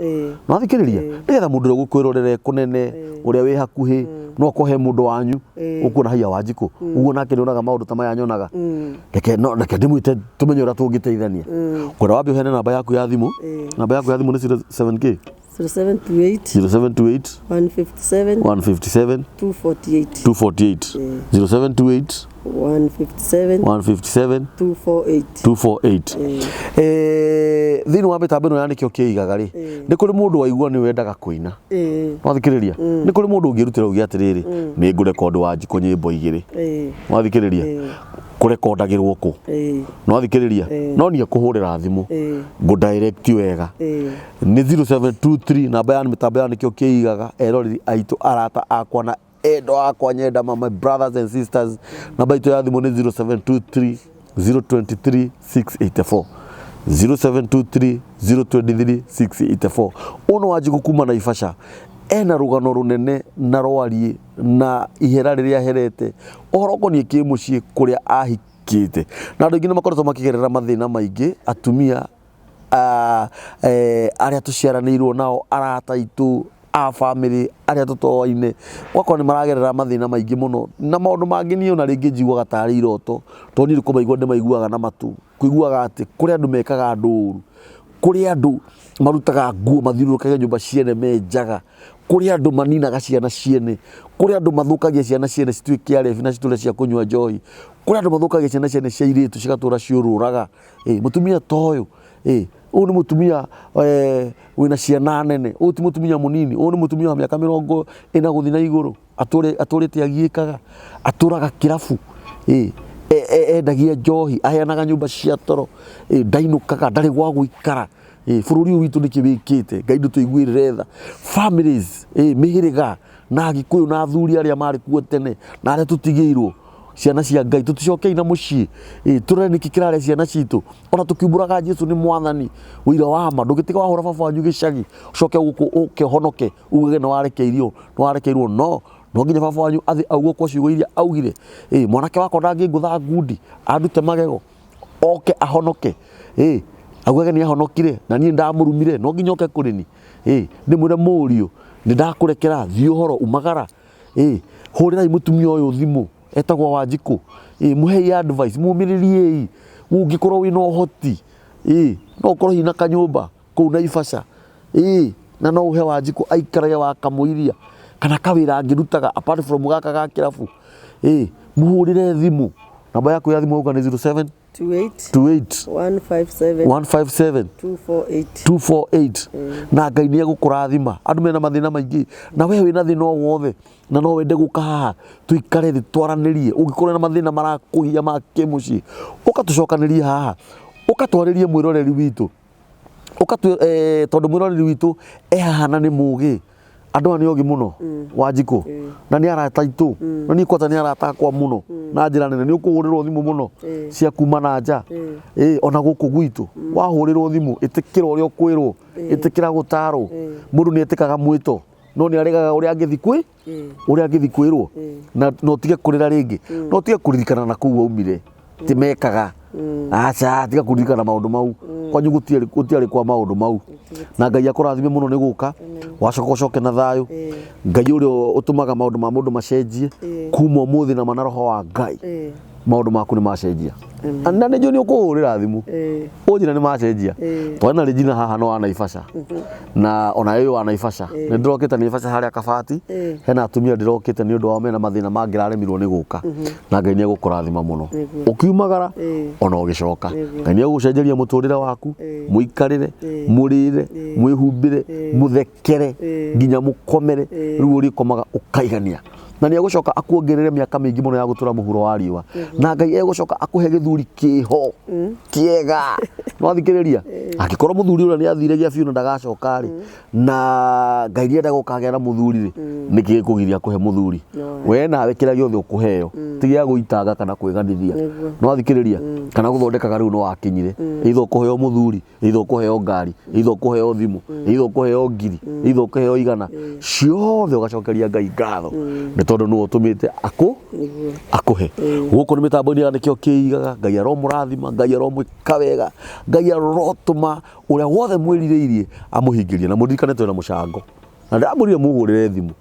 Nĩwathikĩrĩria? Nĩgetha mũndũ ũrĩa ũgũkwĩrorera e kũnene, ũrĩa wĩ hakuhĩ, no akorwo he mũndũ wanyu ũkuona haiya Wanjikũ, ũguo nake nĩ onaga maũndũ ta maya nyonaga. Reke no reke ndĩmwĩte tũmenye ũrĩa tũngĩteithania. Kwenda wambe ũheane namba yaku ya thimũ. Namba yaku ya thimũ nĩ 07K? 0728 0728 157 157 248. 248. 0728 157 157 248. 248. Thĩinĩ wa mĩtambo ĩno ya Nĩkĩo Kĩigaga rĩ, nĩ kũrĩ mũndũ waigua nĩ wendaga kũina. Wathikĩrĩria? Nĩ kũrĩ mũndũ ũngĩrutĩra uge atĩrĩrĩ, nĩ ngũrekondi Wanjikũ nyĩmbo 2. Wathikĩrĩria? Kũrekondagĩrwo kũ? Nĩwathikĩrĩria? No niĩ kũhũrĩra thimũ, ngũ direct wega. Nĩ 0723 namba ya mĩtambo ya Nĩkĩo Kĩigaga, eroreri aitũ, arata akwa na endwa akwa nyenda ma my brothers and sisters. Namba itũ ya thimũ nĩ 0723 023 684. 0723 023 684. Ũyũ nĩ Wanjikũ kuma Naivasha, ena rũgano rũnene na rwariĩ na ihera rĩrĩa aherete ũhoro ũkoniĩ kĩmũciĩ kũrĩa ahikĩte, na andũ aingĩ nĩ makoretwo makĩgerera mathĩna maingĩ, atumia arĩa tũciaranĩirwo nao, arata aitũ a bamĩrĩ, arĩa tũtoaine, ũgakora nĩ maragerera mathĩna maingĩ mũno na maũndũ mangĩ. Niĩ ona rĩngĩ njiguaga tarĩ iroto, tondũ niĩ nĩ kũmaigua ndĩmaiguaga na matũ, kũiguaga atĩ kũrĩ andũ mekaga andũ ũru, kũrĩ andũ marutaga nguo mathiũrũrũkage nyũmba ciene me njaga, kũrĩ andũ maninaga ciana ciene, kũrĩ andũ mathũkagia ciana ciene cituĩke arebi na citũre cia kũnyua njohi, kũrĩ andũ mathũkagia ciana ciene cia airĩtu cigatũra ciũrũraga. Mũtumia ta ũyũ, ũyũ nĩ mũtumia wĩna ciana nene, ũyũ ti mũtumia mũnini, ũyũ nĩ mũtumia wa mĩaka 40 gũthiĩ na igũrũ, atũrĩte agiĩkaga, atũraga kĩrabu, endagia njohi, aheanaga nyũmba cia toro, ndainũkaga, ndarĩ gwa gũikara. Bũrũri ũyũ witũ nĩkĩ wĩkĩte? Ngai ndũtũiguĩrĩre tha. Families, mĩhĩrĩga na Agĩkũyũ na athuri arĩa marĩ kuo tene na arĩa tũtigĩirwo ciana cia Ngai, tũticokei na mũciĩ, tũrore nĩkĩ kĩrarĩa ciana citũ. Ona tũkiumbũraga Jesu nĩ mwathani, ũira wa ma, ndũngĩtiga wahũra baba wanyu gĩcagi ũcoke gũkũ ũke ũhonoke ugage nĩ warekeirwo, nĩ warekeirwo. No no nginya baba wanyu athi auge kwa ciugo iria augire, mwanake wakwa ndangĩngũtha ngundi andute magego oke ahonoke, augage nĩ ahonokire na niĩ ndamũrumire, no nginya oke kũrĩ ni, ndĩmwĩre mũriũ nĩ ndakũrekera, thiĩ ũhoro umagara. Hũrĩrai mũtumia ũyũ thimũ etagwo Wanjikũ, mũhei advice, mũmĩrĩriei, ũngĩkorwo wĩna ũhoti, no ũkorwo hihi na kanyũmba kũu Naivasha, na no ũhe Wanjikũ aikarage wa kamũiria kana kawĩra angĩrutaga apart from gaka ga kĩrabu, mũhũrĩre thimũ. Namba yaku ya thimũ auga nĩ 07 28 28 157 157 248. 248. Na Ngai nĩ egũkũrathima. Andũ mena mathĩna maingĩ, na we wĩna thĩna o wothe na no wende gũka haha tũikare thĩ twaranĩrie, ũngĩkorwo na mathĩna marakũgia ma kĩmũciĩ, ũka tũcokanĩrie haha, ũka twarĩrie mwĩroreri witũ, ũka tondũ mwĩroreri witũ e haha na nĩ mũgĩ. Andũ aya nĩ ogĩ mũno, Wanjikũ, na nĩ arata aitũ, na niĩ kwata nĩ arata akwa mũno na njĩra nene. Nĩ ũkũhũrĩrwo thimũ mũno cia kuma na nja, ona gũkũ gwitũ wahũrĩrwo thimũ, ĩtĩkĩra ũrĩa ũkwĩrwo, ĩtĩkĩra gũtarwo. Mũndũ nĩ etĩkaga mwĩto, no nĩ aregaga ũrĩa angĩthi kwĩ ũrĩa angĩthi kwĩrwo, na no ũtige kũrĩra rĩngĩ, no ũtige kũririkana na kũu waumire ti mekaga. Aca, tiga kũririkana maũndũ mau, kwanyu gũtiarĩ gũtiarĩ kwa maũndũ mau. Na Ngai akũrathime mũno nĩ gũka, wacoka ũcoke na thayũ. Ngai ũrĩa ũtũmaga maũndũ ma mũndũ macenjie kuma ũmũthĩ na mana roho wa Ngai. Maũndũ maku nĩ macenjia na nĩ njũĩ nĩ ũkũhũrĩra thimũ ũnjĩre nĩ macenjia. Twarĩ na Regina haha no wa Naivasha na ona ũyũ wa Naivasha nĩ ndĩrokĩte Naivasha harĩa Kabati. Hena atumia ndĩrokĩte nĩ ũndũ wao mena mathĩna mangĩraremirwo nĩ gũka, na Ngai nĩ egũkũrathima mũno ũkiumagara ona ũgĩcoka. Ngai nĩ egũgũcenjeria mũtũrĩre waku, mũikarĩre, mũrĩre, mwĩhumbĩre, mũthekere, nginya mũkomere. Rĩu ũrĩkomaga ũkaigania na nĩ egũcoka akuongerere mĩaka mĩingĩ mũno ya gũtũra mũhuro wa riũa, na Ngai egũcoka akũhe gĩthuri kĩho kĩega. Nĩwathikĩrĩria, angĩkorwo mũthuri ũrĩa nĩ athire gĩa biũ na ndagacoka rĩ, na Ngai nĩendaga ũkagĩa na mũthuri rĩ, nĩkĩ gĩkũgiria akũhe mũthuri? We nawe kĩrĩa gĩothe ũkũheo ti gĩa gũitanga kana kwĩganithia. Nĩwathikĩrĩria, kana gũthondekaga rĩu nĩwakinyire, either ũkũheo mũthuri, either ũkũheo ngari, either ũkũheo thimũ, either ũkũheo ngiri, either ũkũheo igana, ciothe ũgacokeria Ngai ngatho nĩ tondũ nĩwe ũtũmĩte akũ akũhe. Gũkũ nĩ mĩtambo-inĩ ya nĩkĩo kĩigaga. Ngai aromũrathima, Ngai aromwĩka wega, Ngai arotũma ũrĩa wothe mwĩrirĩirie amũhingĩrie. Na mũririkane twĩna mũcango na ndĩramwĩrire mũhũrĩre thimũ.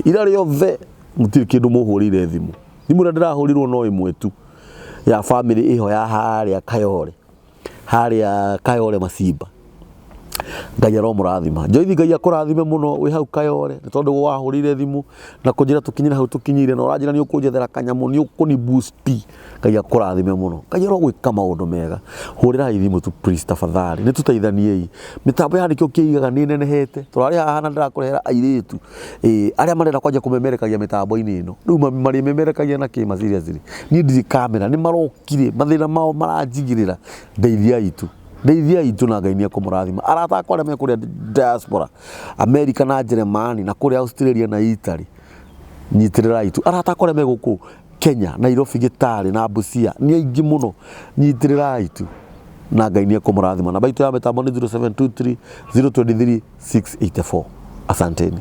Ira rĩothe mũtirĩ kĩndũ mũhũrĩire thimũ. Thimũ ĩrĩa ndĩrahũrirwo no ĩmwe tu ya bamĩrĩ ĩho ya harĩa Kayore, harĩa Kayore Masimba. Ngai aromũrathima. Joithi, Ngai akũrathime mũno wĩ hau Kayore nĩ tondũ wahũrĩire thimũ na kũnjĩra tũkinyire hau tũkinyire, na ũranjĩra nĩ ũkũnjethera kanyamũ, nĩ ũkũni boost. Ngai akũrathime mũno, Ngai arogwĩka maũndũ mega. Hũrĩrai thimũ tu please, tafadhali, nĩ tũteithaniei. Mĩtambo ya nĩkĩo kĩigaga nĩ nenehete. Tũrarĩ haha na ndĩrakũrehera airĩtu arĩa marenda kwanja kũmemerekagia mĩtambo-inĩ ĩno. Rĩu marĩmemerekagia na kĩma? Seriously, niĩ ndirĩ kamera. Nĩ marokire mathĩna mao maranjigĩrĩra. Ndeithiai tu, ndeithiai tu, na Ngai nĩ ekũmũrathima. Arata akwa arĩa me kũrĩa diaspora, America na Jeremani na kũrĩa Australia na Italy, nyitĩrĩrai tu. Arata akwa arĩa me gũkũ Kenya, Nairobi, Gĩtarĩ na Busia nĩ aingĩ mũno, nyitĩrĩrai tu na Ngai nĩ ekũmũrathima. Namba itũ ya mĩtambo nĩ 0723 023 684. Asanteni.